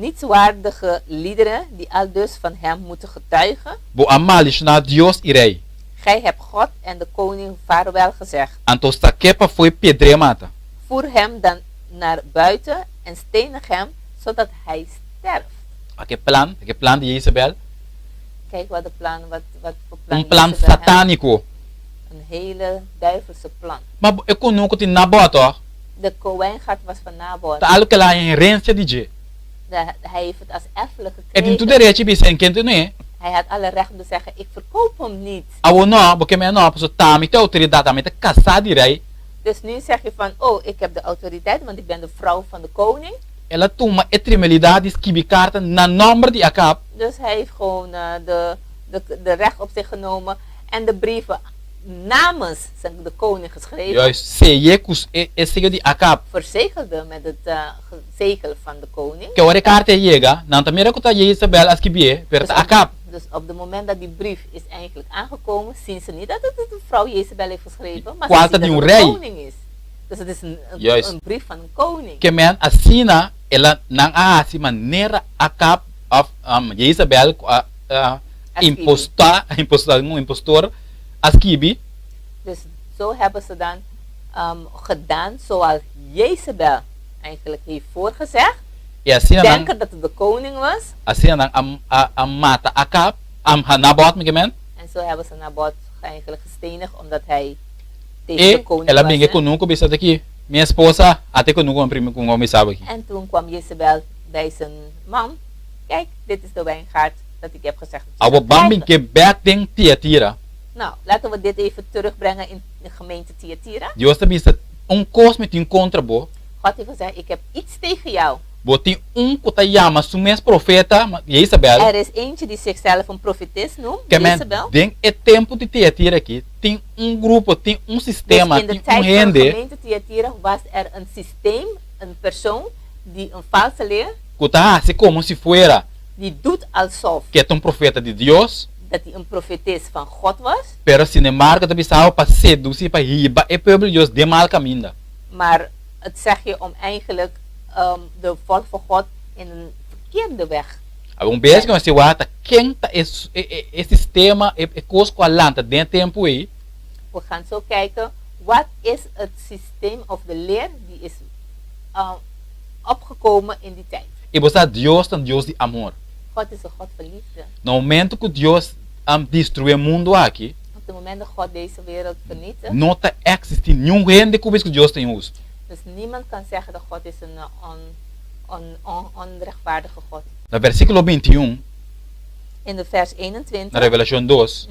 Nietswaardige liederen die aldus van hem moeten getuigen. Bo a maldishoná Dios i rei. Gij hebt God en de koning vaarwel gezegd. Anto sak'é pafó i piedr'é mata. Voer hem dan naar buiten en stenig hem, zodat hij sterft. Wak e plan, wak e plan di Jezebel. Kijk wat de plan, wat, wat voor plan Un plan Jezebel heeft. satániko. Een hele duivelse plan. Ma e kunuku tin Nabot, tòg? De wijngaard was van Naboth. Ta algu ku el a haña herensia di dje. De, hij heeft het als erfelijk E tin tur gekregen. derechi bisa en kende nu'e. Hij had alle recht om te zeggen, ik verkoop hem niet. Awor nò, bo ke mei nò, pasobra t'ami ta e outoridat, ami ta kasá di rei. Dus nu zeg je van, oh, ik heb de autoriteit, want ik ben de vrouw van de koning. El a tuma e trimelidat di skibi karta na nòmber di Akab. Dus hij heeft gewoon de, de, de recht op zich genomen en de brieven namens zijn, de koning geschreven. Juist, seye ku e, e seyo di Akab. Verzegelde met het zegel van de koning. Ke ora e karta a yega, nan ta mira ku ta Jezabel a skibié, pero Dus ta op, Akab. dus op het moment dat die brief is eigenlijk aangekomen, zien ze niet dat het de vrouw Jezabel heeft geschreven, maar ze Kual ta zien di dat un het de rei. koning is. Dus het is een, een, Juist. een brief van een koning. Ke men asina el a, nan a hasi manera Akab òf Jezabel ku a A skibi. impostá, impostá, un impostor a skibi. Dus zo hebben ze dan gedaan zoals Jezebel eigenlijk heeft voorgezegd. I asina nan. Denken dat het de koning was. Asina nan a a a mata Akab, a Nabot mi ke men. En zo hebben ze Nabot eigenlijk gestenigd omdat hij tegen E de koning el a was, bin e hè. kunuku bisa ta ki, Mi esposa a ta e kunuku ku mi ku mi saba aki. En toen kwam Jezebel bij zijn man, Kijk, dit is de wijngaard dat ik heb gezegd dat je Awor zou ban bin krijgen. ke bek den Tiatira. Nou, laten we dit even terugbrengen in de gemeente Tiatira. Dios ta bisa, Un kos mi tin kontra bo. God heeft gezegd, ik heb iets tegen jou. Bo tin un ku ta yama su mes profeta, ma, Jezabel. Er is eentje die zichzelf een profetes noemt, Ke men Jezebel. den e tempu di Tiatira aki, tin un grupo, tin un Dus sistema, in de tin un tijd van de hende. gemeente Tiatira was er een systeem, een persoon die een valse leer. Ku ta hasi komo si fuera. Die doet alsof. Ku e ta un profeta di Dios. Dat hij een profetes van God was. Pero sinembargo ta bisao pa sedusi pa hiba e pueblo di Dios den mal kaminda. Maar het zeg je om eigenlijk de volk van God in een verkeerde weg. Awor un bes ku nos tin wak ta ken ta e e sistema, e kos ku a lanta den e tempu ei. We gaan zo kijken wat is het systeem of de leer die is opgekomen in die tijd. I bo sa Dios ta un Dios di amor. God is een God van liefde. Na momento ku Dios a destruí e mundu aki. Op het moment dat God deze wereld vernietigt. No ta eksistí niun hende ku bisa ku Dios ta inhustu. Dus niemand kan zeggen dat God is een onrechtvaardige God. Na versíkulo bintiun. In de vers 21. Na Revelashon dos.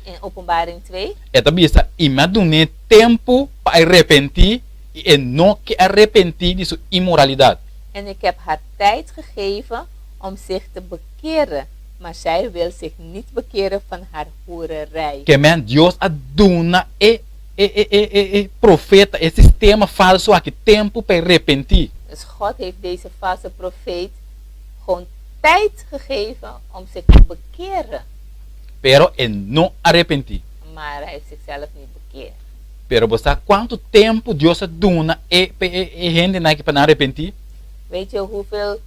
In Openbaring 2. E ta bisa, I mi a dun'é tempu pa e repentí, i e no ke a repentí di su inmoralidat. En ik heb haar tijd gegeven om zich te bekeren, maar zij wil zich niet bekeren van haar hoererij. Ke men Dios a duna e e e e e e profeta, e sistema falso aki tempu pa e repentí. Dus God heeft deze valse profeet gewoon tijd gegeven om zich te bekeren. Pero e no a repentí. Maar hij heeft zichzelf niet bekeerd. Pero bo sa kuantu tempu Dios a duna e e e hendenan aki pa nan arepentí? Weet je hoeveel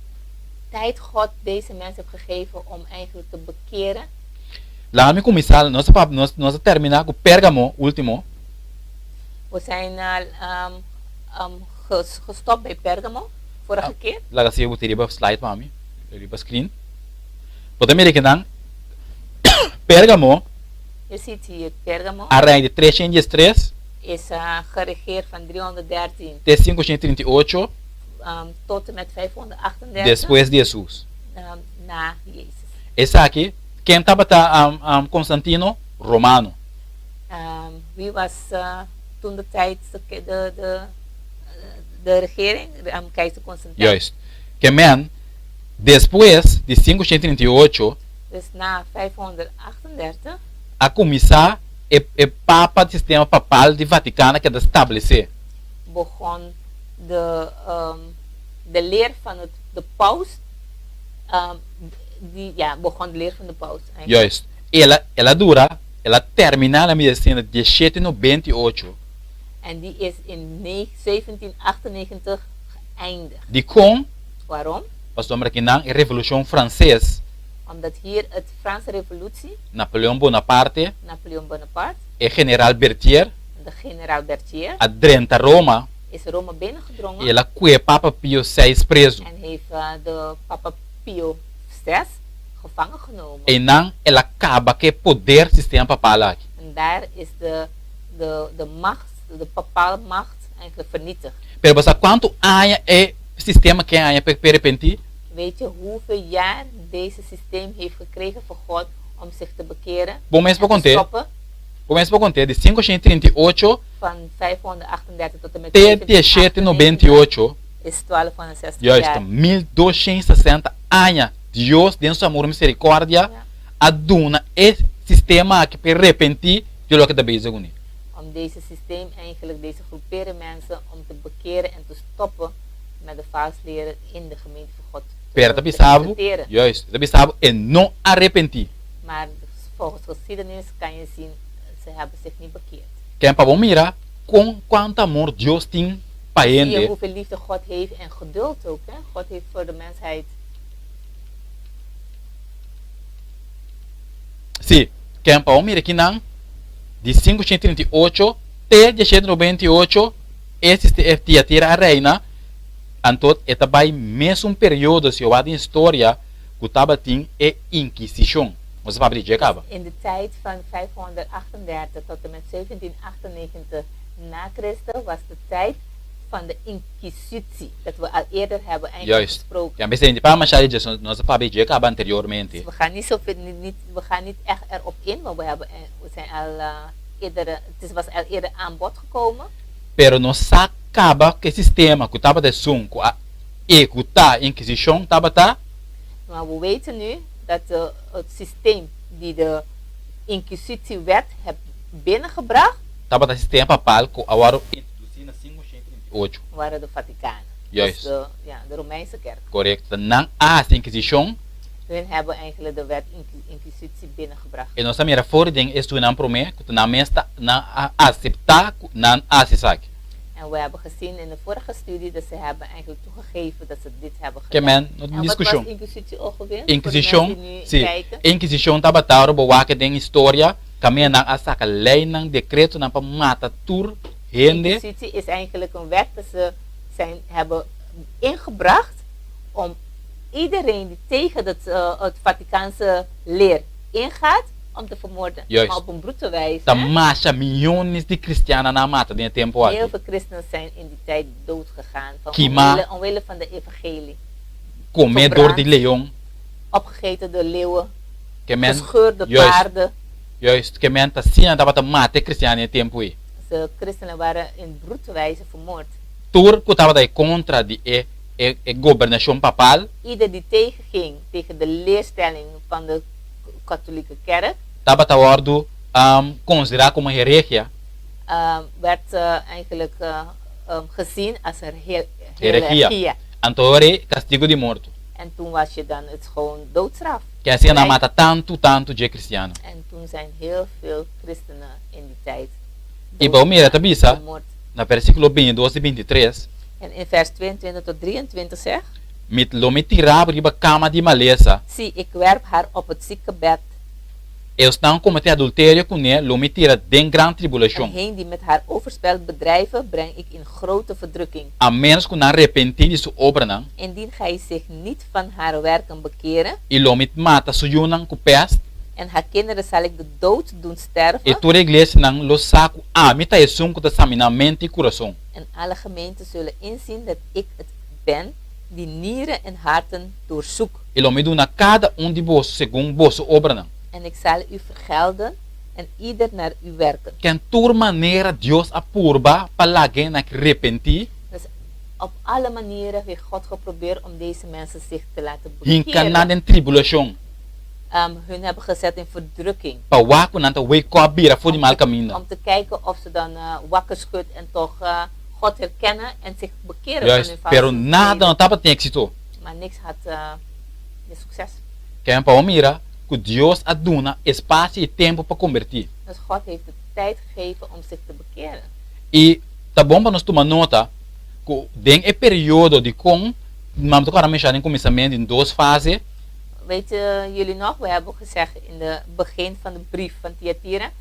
tijd God deze mensen heeft gegeven om eigenlijk te bekeren? Laga mi kuminsá, nos a papia, nos nos a terminá ku Pérgamo, último. We zijn gestopt bij Pérgamo, vorige keer. Laga si bo tin riba slide pa mi, riba screen. Bo ta mira kinan Pérgamo. Je ziet hier Pérgamo. A rei di 313. Is geregeerd van 313. Te 538. Tot en met 538. Despues di Hesus. Na Jezus. Esaki, ken tabata Constantino? Romano. Wie was toen de tijd de, de, de regering? Keizer Constantijn. Juist. Ke men, despues di 538. Dus na 538. A kuminsá e e papa di sistema papal di Vaticano a keda stablesé. Begon de de leer van het de paus di ja begon de leer van de paus eigenlijk. Juist. El a el a dura el a terminá na midesena dieshete nobenta i ocho. En die is in 1798 geëindigd. Dikon? Waarom? Pasobra kinan e Revolushon Franses. Omdat hier het Franse Revolutie. Napoleon Bonaparte. Napoleon Bonaparte. E general Berthier. De generaal Berthier. A drenta Roma. Is Rome binnengedrongen. I el a kue Papa Pio seis prezu. En heeft de Papa Pio 6 gevangen genomen. Einan el a kaba ku e poder sistema papal aki. En daar is de de de macht, de papale macht eigenlijk vernietigd. Pero bo sa kuantu aña e sistema ke haña pa e repentí? Weet je hoeveel jaar deze systeem heeft gekregen van God om zich te bekeren Bo mes en por te kont'é. stoppen? Bo mes por kont'é di 538 Van 538 tot en met te 1798, 1798 is 1260 juist jaar. 1260 aña, Dios den su amor i miserikòrdia Ja. a duna e sistema aki pa e repentí di loke ta bezig kuné. Om deze systeem eigenlijk, deze groeperen mensen, om te bekeren en te stoppen met de vals leren in de gemeente van God Pero ta te bisa bo, accepteren. juist, ta bisa bo e no a repentí. Maar volgens geschiedenis kan je zien, ze hebben zich niet bekeerd. Ken pa bo mira kon kuantu amor Dios tin pa Zie je hende. hoeveel liefde God heeft en geduld ook. Hè? God heeft voor de mensheid. Sí, ken pa bo mira kinan di 538 te 198 e e Tiatira a reina, anto e ta bai mesun periodo si bo wak den historia ku tabatin e Inkisishon. Nos a papia di dje kaba. In de tijd van 538 tot en met 1798 na Christus was de tijd van de Inquisitie, dat we al eerder hebben eigenlijk Juist. gesproken. Ja, mester di pa masha di dje, nos a papia di dje kaba anteriormente. Dus we gaan niet zoveel, niet, niet, we gaan niet echt erop in, want we, hebben, we zijn al eerder, het is, was al eerder aan bod gekomen. Pero nos sa kaba ku e sistema ku tabata esun ku a ehekutá Inkisishon tabata. Maar we weten nu dat de, het systeem die de Inquisitiewet heeft binnengebracht. Tabata sistema papal ku a wòrdu introdusí na 538. Waren de Vaticanen. Juist. Dus de, ja, de Romeinse kerk. Korekto. Ta nan a hasi Inkisishon. Hun hebben eigenlijk de wet Inquisitie binnengebracht. I nos ta mira for di den e estudinan promé ku ta nan mes ta nan a aseptá ku nan a hasi esaki. En we hebben gezien in de vorige studie dat ze hebben eigenlijk toegegeven dat ze dit hebben Ke gedaan. men no tin En wat was diskushon. Inquisitie ook alweer? Voor de Inkisishon, mensen die nu si. kijken. Inkisishon tabata ora bo wak den historia kaminda nan a saka leinan, dekretonan pa mata tur hende. Inquisitie is eigenlijk een wet dat ze zijn hebben ingebracht om iedereen die tegen dat, het Vaticaanse leer ingaat, om te vermoorden. Juist. Maar op een brute wijze. Ta masha miyones di kristiannan a mata den e tempu aki. Heel veel christenen zijn in die tijd dood gegaan. Van Kima. omwille, omwille van de evangelie. Kome dor di Verbrand. leon. Opgegeten door leeuwen. Ke men, Gescheurd door juist, paarden. juist, ke men ta asina tabata mata e kristiannan den e tempu ei. De christenen waren in brute wijze vermoord. Tur ku tabata e kontra di e e e gobernashon papal. Ieder die tegenging tegen de leerstelling van de katholieke kerk. Tabata wòrdu konsiderá komo heregia. Werd eigenlijk gezien als een Heregia. heregia. Anto ora e kastigu di morto. En toen was je dan het gewoon doodstraf. Ke asina nan a mata tantu tantu dje kristiano. En toen zijn heel veel christenen in die tijd I bo mira ta bisa vermoord. na versíkulo 22 i 23. En in vers 22 tot 23 zegt. Mi lo mi tirá bo riba kama di malesa. Zie, ik werp haar op het ziekebed. Esnan kometé adulterio kuné lo mi tira den gran tribulashon. En hen die met haar overspel bedrijven, breng ik in grote verdrukking. A ménos ku nan repentí di su obranan. Indien gij zich niet van haar werken bekeren. I lo mi mata su yunan ku pèst. En haar kinderen zal ik de dood doen sterven. I tur e iglesianan lo sa ku ami ta esun ku ta saminá mente i kurason. En alle gemeenten zullen inzien dat ik het ben die nieren en harten doorzoek. I lo mi duna kada un di boso segun boso obranan. En ik zal u vergelden en ieder naar uw werken. Ken tur manera Dios a purba pa lag'é na repentí. Dus op alle manieren heeft God geprobeerd om deze mensen zich te laten Hinka nan bekeren. den tribulashon. Hun hebben gezet in verdrukking. Pa wak ku nan ta wake up bira for di mal kaminda. Om te kijken of ze dan wakker schudt en toch God herkennen en zich bekeren van Juist, hun valse pero nada reden. no tabatin éxito. Maar niks had de succes. Ken pa bo mira ku Dios a duna espasio i tempu pa kombertí. Dus God heeft de tijd gegeven om zich te bekeren. I ta bon pa nos tuma nota ku den e periodo di kon, mam ta kòrda menshoná den kuminsamentu den dos fase. Weten jullie nog, we hebben gezegd in de begin van de brief van Thyatira,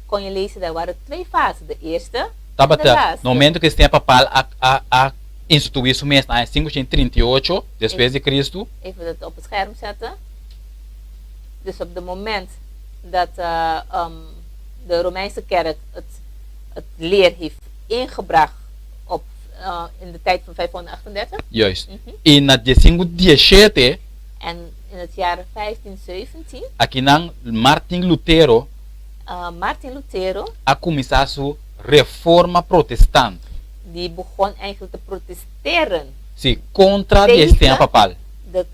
kon je lezen, daar waren twee fasen, de eerste en de Tabata laatste. na momento ku e sistema papal a a a. instituí su mes na aña 538 despues di Kristu. Even dat op het scherm zetten. Dus op het moment dat de Romeinse kerk het leer heeft ingebracht in de tijd van 538. Juist. I na 1517. En in het jaar 1517. Akinan Martin Lutero. Martin Lutero. A kuminsá su Reforma Protestant. Die begon eigenlijk te protesteren. Sí, kontra di e sistema papal.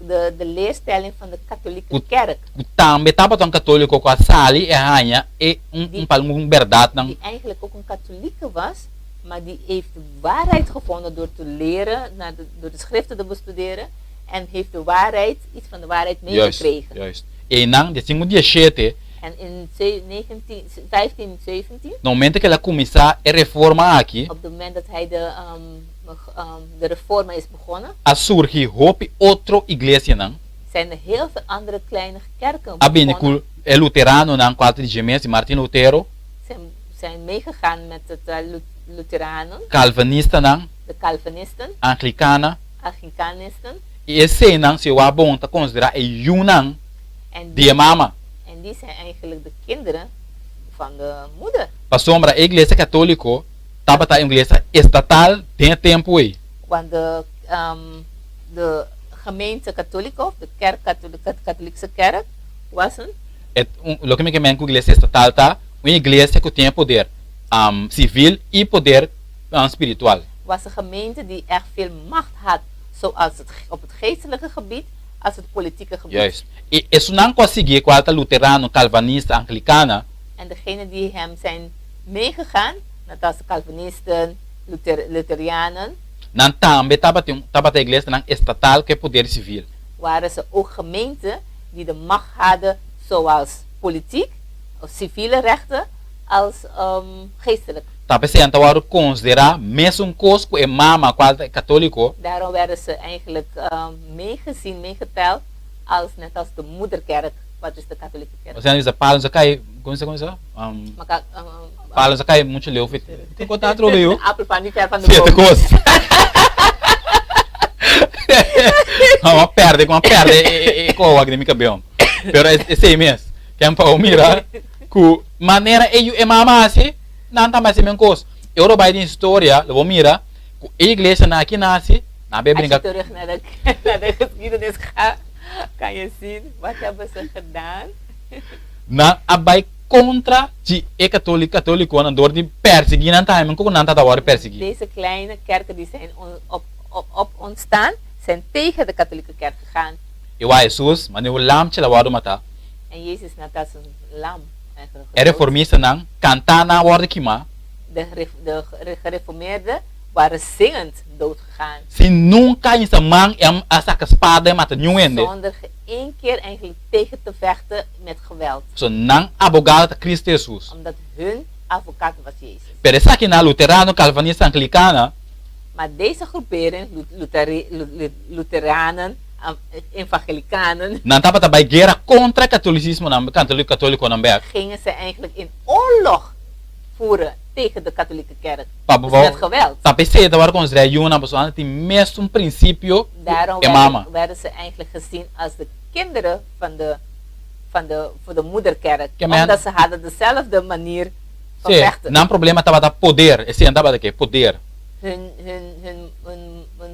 De leerstelling van de katholieke kerk. Ku tambe tabata un katoliko ku a sali i a haña e un algun bèrdatnan. Die eigenlijk ook een katholieke was, maar die heeft de waarheid gevonden door te leren, door de schriften te bestuderen en heeft de waarheid, iets van de waarheid meegekregen. Juist, juist. Einan, di sinku di e shete. En in 1517. Na momento ku el a kuminsá e reforma aki. Op het moment dat hij de reforma is begonnen. A surgi hopi otro iglesianan. Zijn er heel veel andere kleine kerken A bini ku e luteranonan ku a di dje mes di Martin Lutero. Zijn meegegaan met het Lutheranen. Calvinistanan. De Calvinisten. Anglicana. Anglicanisten. I eseinan si wak bon ta konsiderá e yunan di e mama. En die zijn eigenlijk de kinderen van de moeder. Pasobra e Iglesia Katóliko tabata un iglesia estatal den e tempu ei. Want de gemeente katóliko of de kerk katholiekse kerk was een. Loke mi ke men ku iglesia estatal ta un iglesia ku tin e poder sivil i poder spiritual. Was een gemeente die echt veel macht had, zoals het op het geestelijke gebied als het politieke gebied. Juist. I esunnan ku a sigui kual ta luterano, kalvanista, anglikana. En degenen die hem zijn meegegaan, net als de calvinisten, lutherianen. Nan tambe tabatin tabata iglesianan estatal ku e poder sivil. Waren ze ook gemeenten die de macht hadden zoals politiek of civiele rechten als geestelijk. Ta p'esei nan ta wòrdu konsiderá mesun kos ku e mama kual ta e katóliko. Daarom werden ze eigenlijk meegezien, meegeteld als net als de moederkerk, wat is de katholieke kerk. Osea nan bisa palo sa kai, kon sa kon sa? Palo sa kai muchu leu fi te kos ta atrobe yu. De appel valt niet ver van de boom. Siete kos. M'a perde, m'a perde e kowa aki den mi kabel. Pero esei mes. Ken pa bo mira ku manera e yu e mama hasi, nan tambe hasi men kos. E ora bo bai den historia lo bo mira ku e iglesianan aki nasi, nan a bai brinka. Als je terug naar de geschiedenis gaat, kan je zien wat hebben ze gedaan. Nan a bai kontra di e katolikonan dor di persiguí nan tambe, men ku nan tabata wòrdu persiguí. Deze kleine kerken die zijn op ontstaan, zijn tegen de katholieke kerk gegaan. I wak Hesus, manera un lamchi el a wòrdu matá. En Jezus net als een lam eigenlijk E reformistanan kantá nan a wòrdu kimá. De gereformeerden waren zingend dood gegaan. Sin nunka hinsa man i a saka spada i mata niun hende. Zonder geen keer eigenlijk tegen te vechten met geweld. Pasobra nan abogado ta Cristo Hesus. Omdat hun advocaat was Jezus. Pero esakinan, luterano, calvanista, anglicana. Maar deze groepering, lutheranen, evangelicanen. Nan tabata bai guera kontra e katolisismo nan, katolikonan bek. Gingen ze eigenlijk in oorlog voeren tegen de katholieke kerk. Pa Dus met geweld. Ta p'esei ta wòrdu konsiderá yunan pasobra nan tin mesun prinsipio ku Daarom e mama. werden ze eigenlijk gezien als de kinderen van de moederkerk. Ke men. Omdat ze hadden dezelfde manier van Sí, vechten. nan problema tabata poder. Esei nan tabata ke, poder. Hun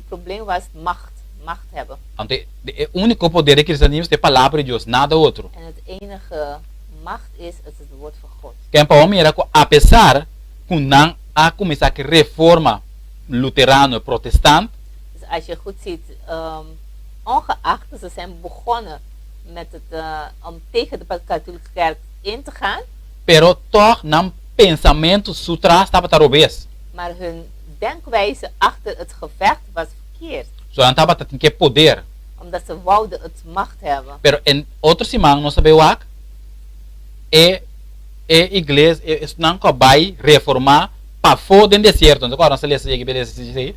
probleem was macht, macht hebben. Anto e úniko poder di kristianismo ta e Palabra di Dios, nada otro. En het enige macht is het het woord van God. Ken pa bo mira ku apesar ku nan a kuminsá ku reforma luterano i protestant. Dus als je goed ziet, ongeacht ze zijn begonnen met het om tegen de katholieke kerk in te gaan. Pero tòg nan pensamentu su tras tabata robes. Maar hun denkwijze achter het gevecht was verkeerd. So nan tabata tin ke poder. Omdat ze wouden het macht hebben. Pero en otro siman nos ta bay wak e e igles e esnan ku a bay reforma pafó den desierto. Nos ta kòrda nos ta lesa yegi be lesa esei.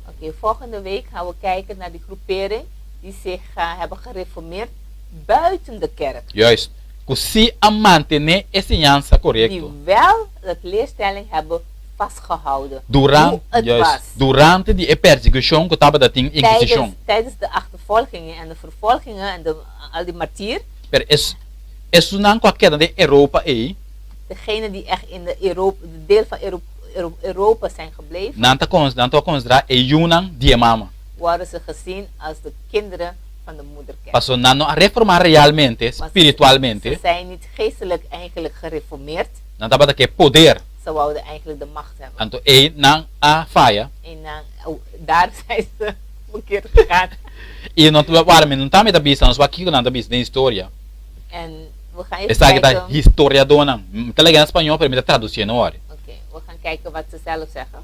Oké, volgende week gaan we kijken naar die groepering die zich hebben gereformeerd buiten de kerk. Juist, ku si a mantené e siñansa korekto. Die wel het leerstelling hebben. vastgehouden. Duran, Hoe het juist, was. Durante di e persekushon ku tabata tin Inkisishon. Tijdens, tijdens de achtervolgingen en de vervolgingen en de, al die martier. Pero es, esunnan ku a keda den Europa ei. Degene die echt in de Europa, de deel van Euro, Euro, Europa zijn gebleven. Nan ta kons, nan ta konsiderá e yunan di e mama. Worden ze gezien als de kinderen van de moederkerk. Paso nan no a reformá realmente, Want ze- spiritualmente. Ze zijn niet geestelijk eigenlijk gereformeerd. Nan tabata ke poder. Ze wouden eigenlijk de macht hebben. Anto ei nan a faya. En nan, oh, daar zijn ze verkeerd gegaan. I no ta wara mi no ta mi ta bisa, nos wak kiko nan ta bisa den historia. En we gaan even Esaki ta kijken. historiadónan. Mi ta lei na spañó pero mi ta tradusié no ora. Oké, we gaan kijken wat ze zelf zeggen.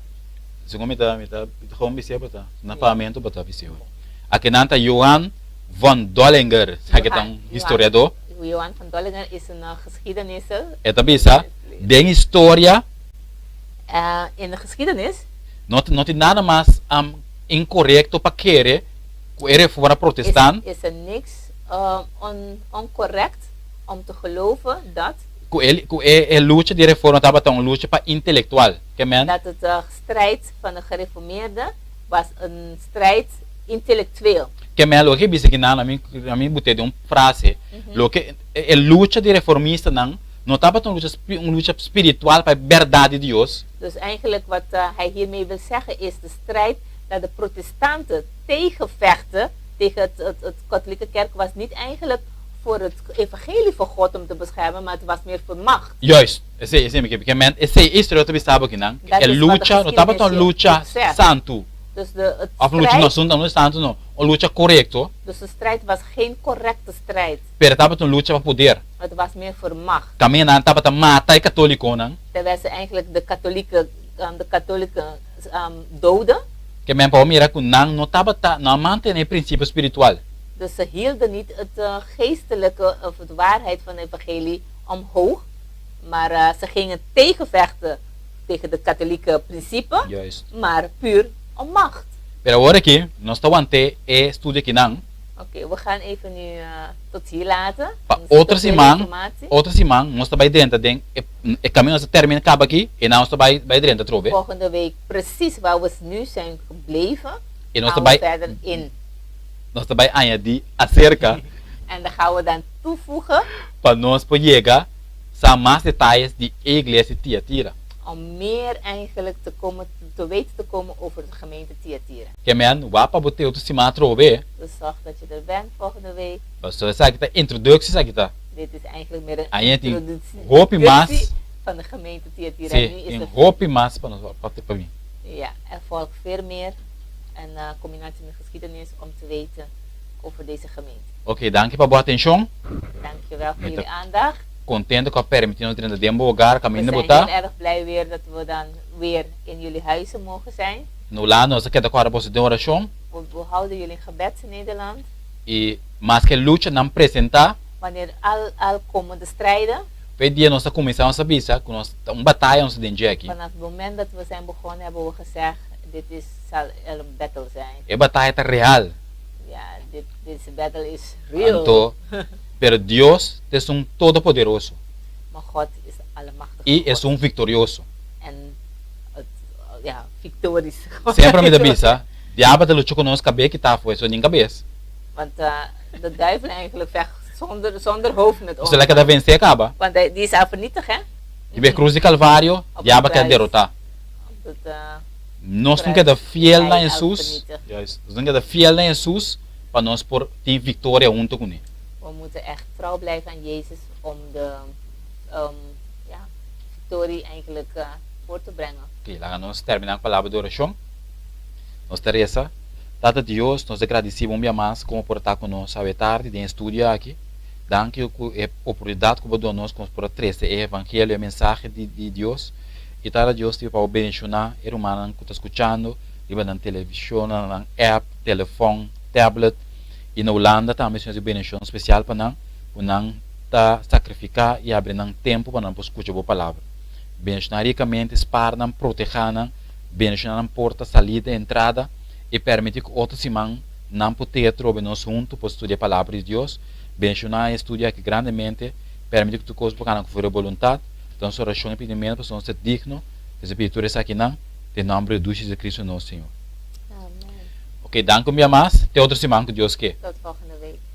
Segun mi ta mi ta gewoon bis'é bo ta. Na pamentu bo ta bis'é ora. Aki nan ta Johan von Dollinger, esaki ta un historiadó. Johan von Dollinger is een geschiedenisser. E ta bisa, Den historia. In de geschiedenis. No no tin nada mas inkorekto pa kere ku e Reforma Protestant. Is er niks oncorrect om te geloven dat. Ku e ku e e lucha di Reforma tabata un lucha pa intelektual. Ke men. Dat het strijd van de gereformeerden was een strijd intellectueel. Ke men loke e bisa kinan ami ami bute den un frase, loke e lucha di reformistanan no tabata un lucha un lucha spiritual pa e bèrdat di Dios. Dus eigenlijk wat hij hiermee wil zeggen is de strijd dat de protestanten tegenvechten tegen het het het katholieke kerk was niet eigenlijk voor het evangelie van God om te beschermen, maar het was meer voor macht. Juist, esei esei mi ke ke men esei historia ta bisa bo kinan, Dat e is wat de lucha no tabata un geschiedenis lucha ook zegt. santu. Dus de, het Of un lucha no strijd, no un lucha santu no, un lucha korekto. Dus de strijd was geen correcte strijd. Pero tabata un lucha pa poder. Het was meer voor macht. Kaminda nan tabata mata e katolikonan. Terwijl ze eigenlijk de katholieken, de katholieken doden. Ke men por mira ku nan no tabata, no a mantene e prinsipio spiritual. Dus ze hielden niet het geestelijke of het waarheid van de evangelie omhoog, maar ze gingen tegenvechten tegen de katholieke principe, maar puur om macht. Pero awor aki nos ta want'é e studio akinan. Oké, we gaan even nu tot hier laten. Pa otro siman, otro siman nos ta bai drenta den e e kaminda nos ta termina kaba aki i nan nos ta bai bai drenta atrobe. Volgende week precies waar we nu zijn gebleven, I nos ta gaan we bai verder in. Nos ta bai añadí aserka. En dan gaan we dan toevoegen. Pa nos por yega sa mas detayes di e iglesia di Tiatira. Om meer eigenlijk te komen te weten te komen over de gemeente Tiatira. Ke men wak pa bo te otro siman atrobe. Dus zorg dat je er bent volgende week. Pasobra esaki ta introduksie esaki ta. Dit is eigenlijk meer een Aña tin introductie hopi mas. van de gemeente Tiatira. Sí, Nu is tin de hopi mas pa nos pa pa mi. Ja, er volgt veel meer en combinatie met geschiedenis om te weten over deze gemeente. Oké, danki pa bo atenshon. Dankjewel voor Mi ta jullie aandacht. Contento cu a permiti nos drenta den bo hogar We caminda bo zijn ta. heel erg blij weer dat we dan weer in jullie huizen mogen zijn. Na Hulanda nos a keda cu boso den oracion. We, we houden jullie in gebed in Nederland. Y maske luchanan presenta. Wanneer al, al komen de strijden. P'e dia nos a cuminsa nos a bisa cu nos ta un bataya nos ta den dje aki. Vanaf het moment dat we zijn begonnen hebben we gezegd, dit is, zal een battle zijn. E bataya ta real. Ja, dit, deze battle is real. Anto, pero Dios ta esun todopoderoso. Maar God is allemachtige I God. esun victorioso. En het, ja, victorisch. Semper mi ta bisa, diabel ta lucha cu nos cabe kita afo, eso nin cabes. Want de duivel eigenlijk vecht zonder, zonder hoofd met ons. Usted a keda vence caba. Want hij, die is al vernietigd, hè? Riba e cruz di Calvario, Op diabel a keda kruis. derota. Op het, Nos tin kruis keda fiel na hij al Hesus. vernietigd. Juist. Nos tin keda fiel na Hesus pa nos por tin victoria hunto cune. We moeten echt trouw blijven aan Jezus om de ja, victorie eigenlijk voor te brengen. Oké, laga nos termina cu palabra di oracion. Nos ta reza, Tata Dios, nos ta gradici bo un bia mas como por ta cu nos awe tardi den e studio aki. Danki cu e oportunidad cu bo duna nos cu nos por a trece e evangelio, e mensahe di di Dios. Y Tata Dios, ta pidi pa bo bendiciona e rumannan cu ta scuchando riba nan television, nan app, telefon, tablet y na Hulanda tambe Señor di bendicion special pa nan cu nan ta sacrifica y abri nan tempo pa nan por scucha bo palabra. Bendiciona ricamente, spar nan, proteha nan, bendiciona nan porta, salida, entrada y permiti cu otro siman nan por te atrobe nos hunto por studia e palabra di Dios. Bendiciona e studio aki grandemente, permiti cu tur cos por cana conforme bo boluntad. Ta nos oracion y pidimento pasobra nos ta digno. Nos ta pidi tur esakinan den nomber di dushi Jesucristo nos Señor. Amen. Ok, danki un bia mas. Te otro siman ku Dios ke. Tot volgende week.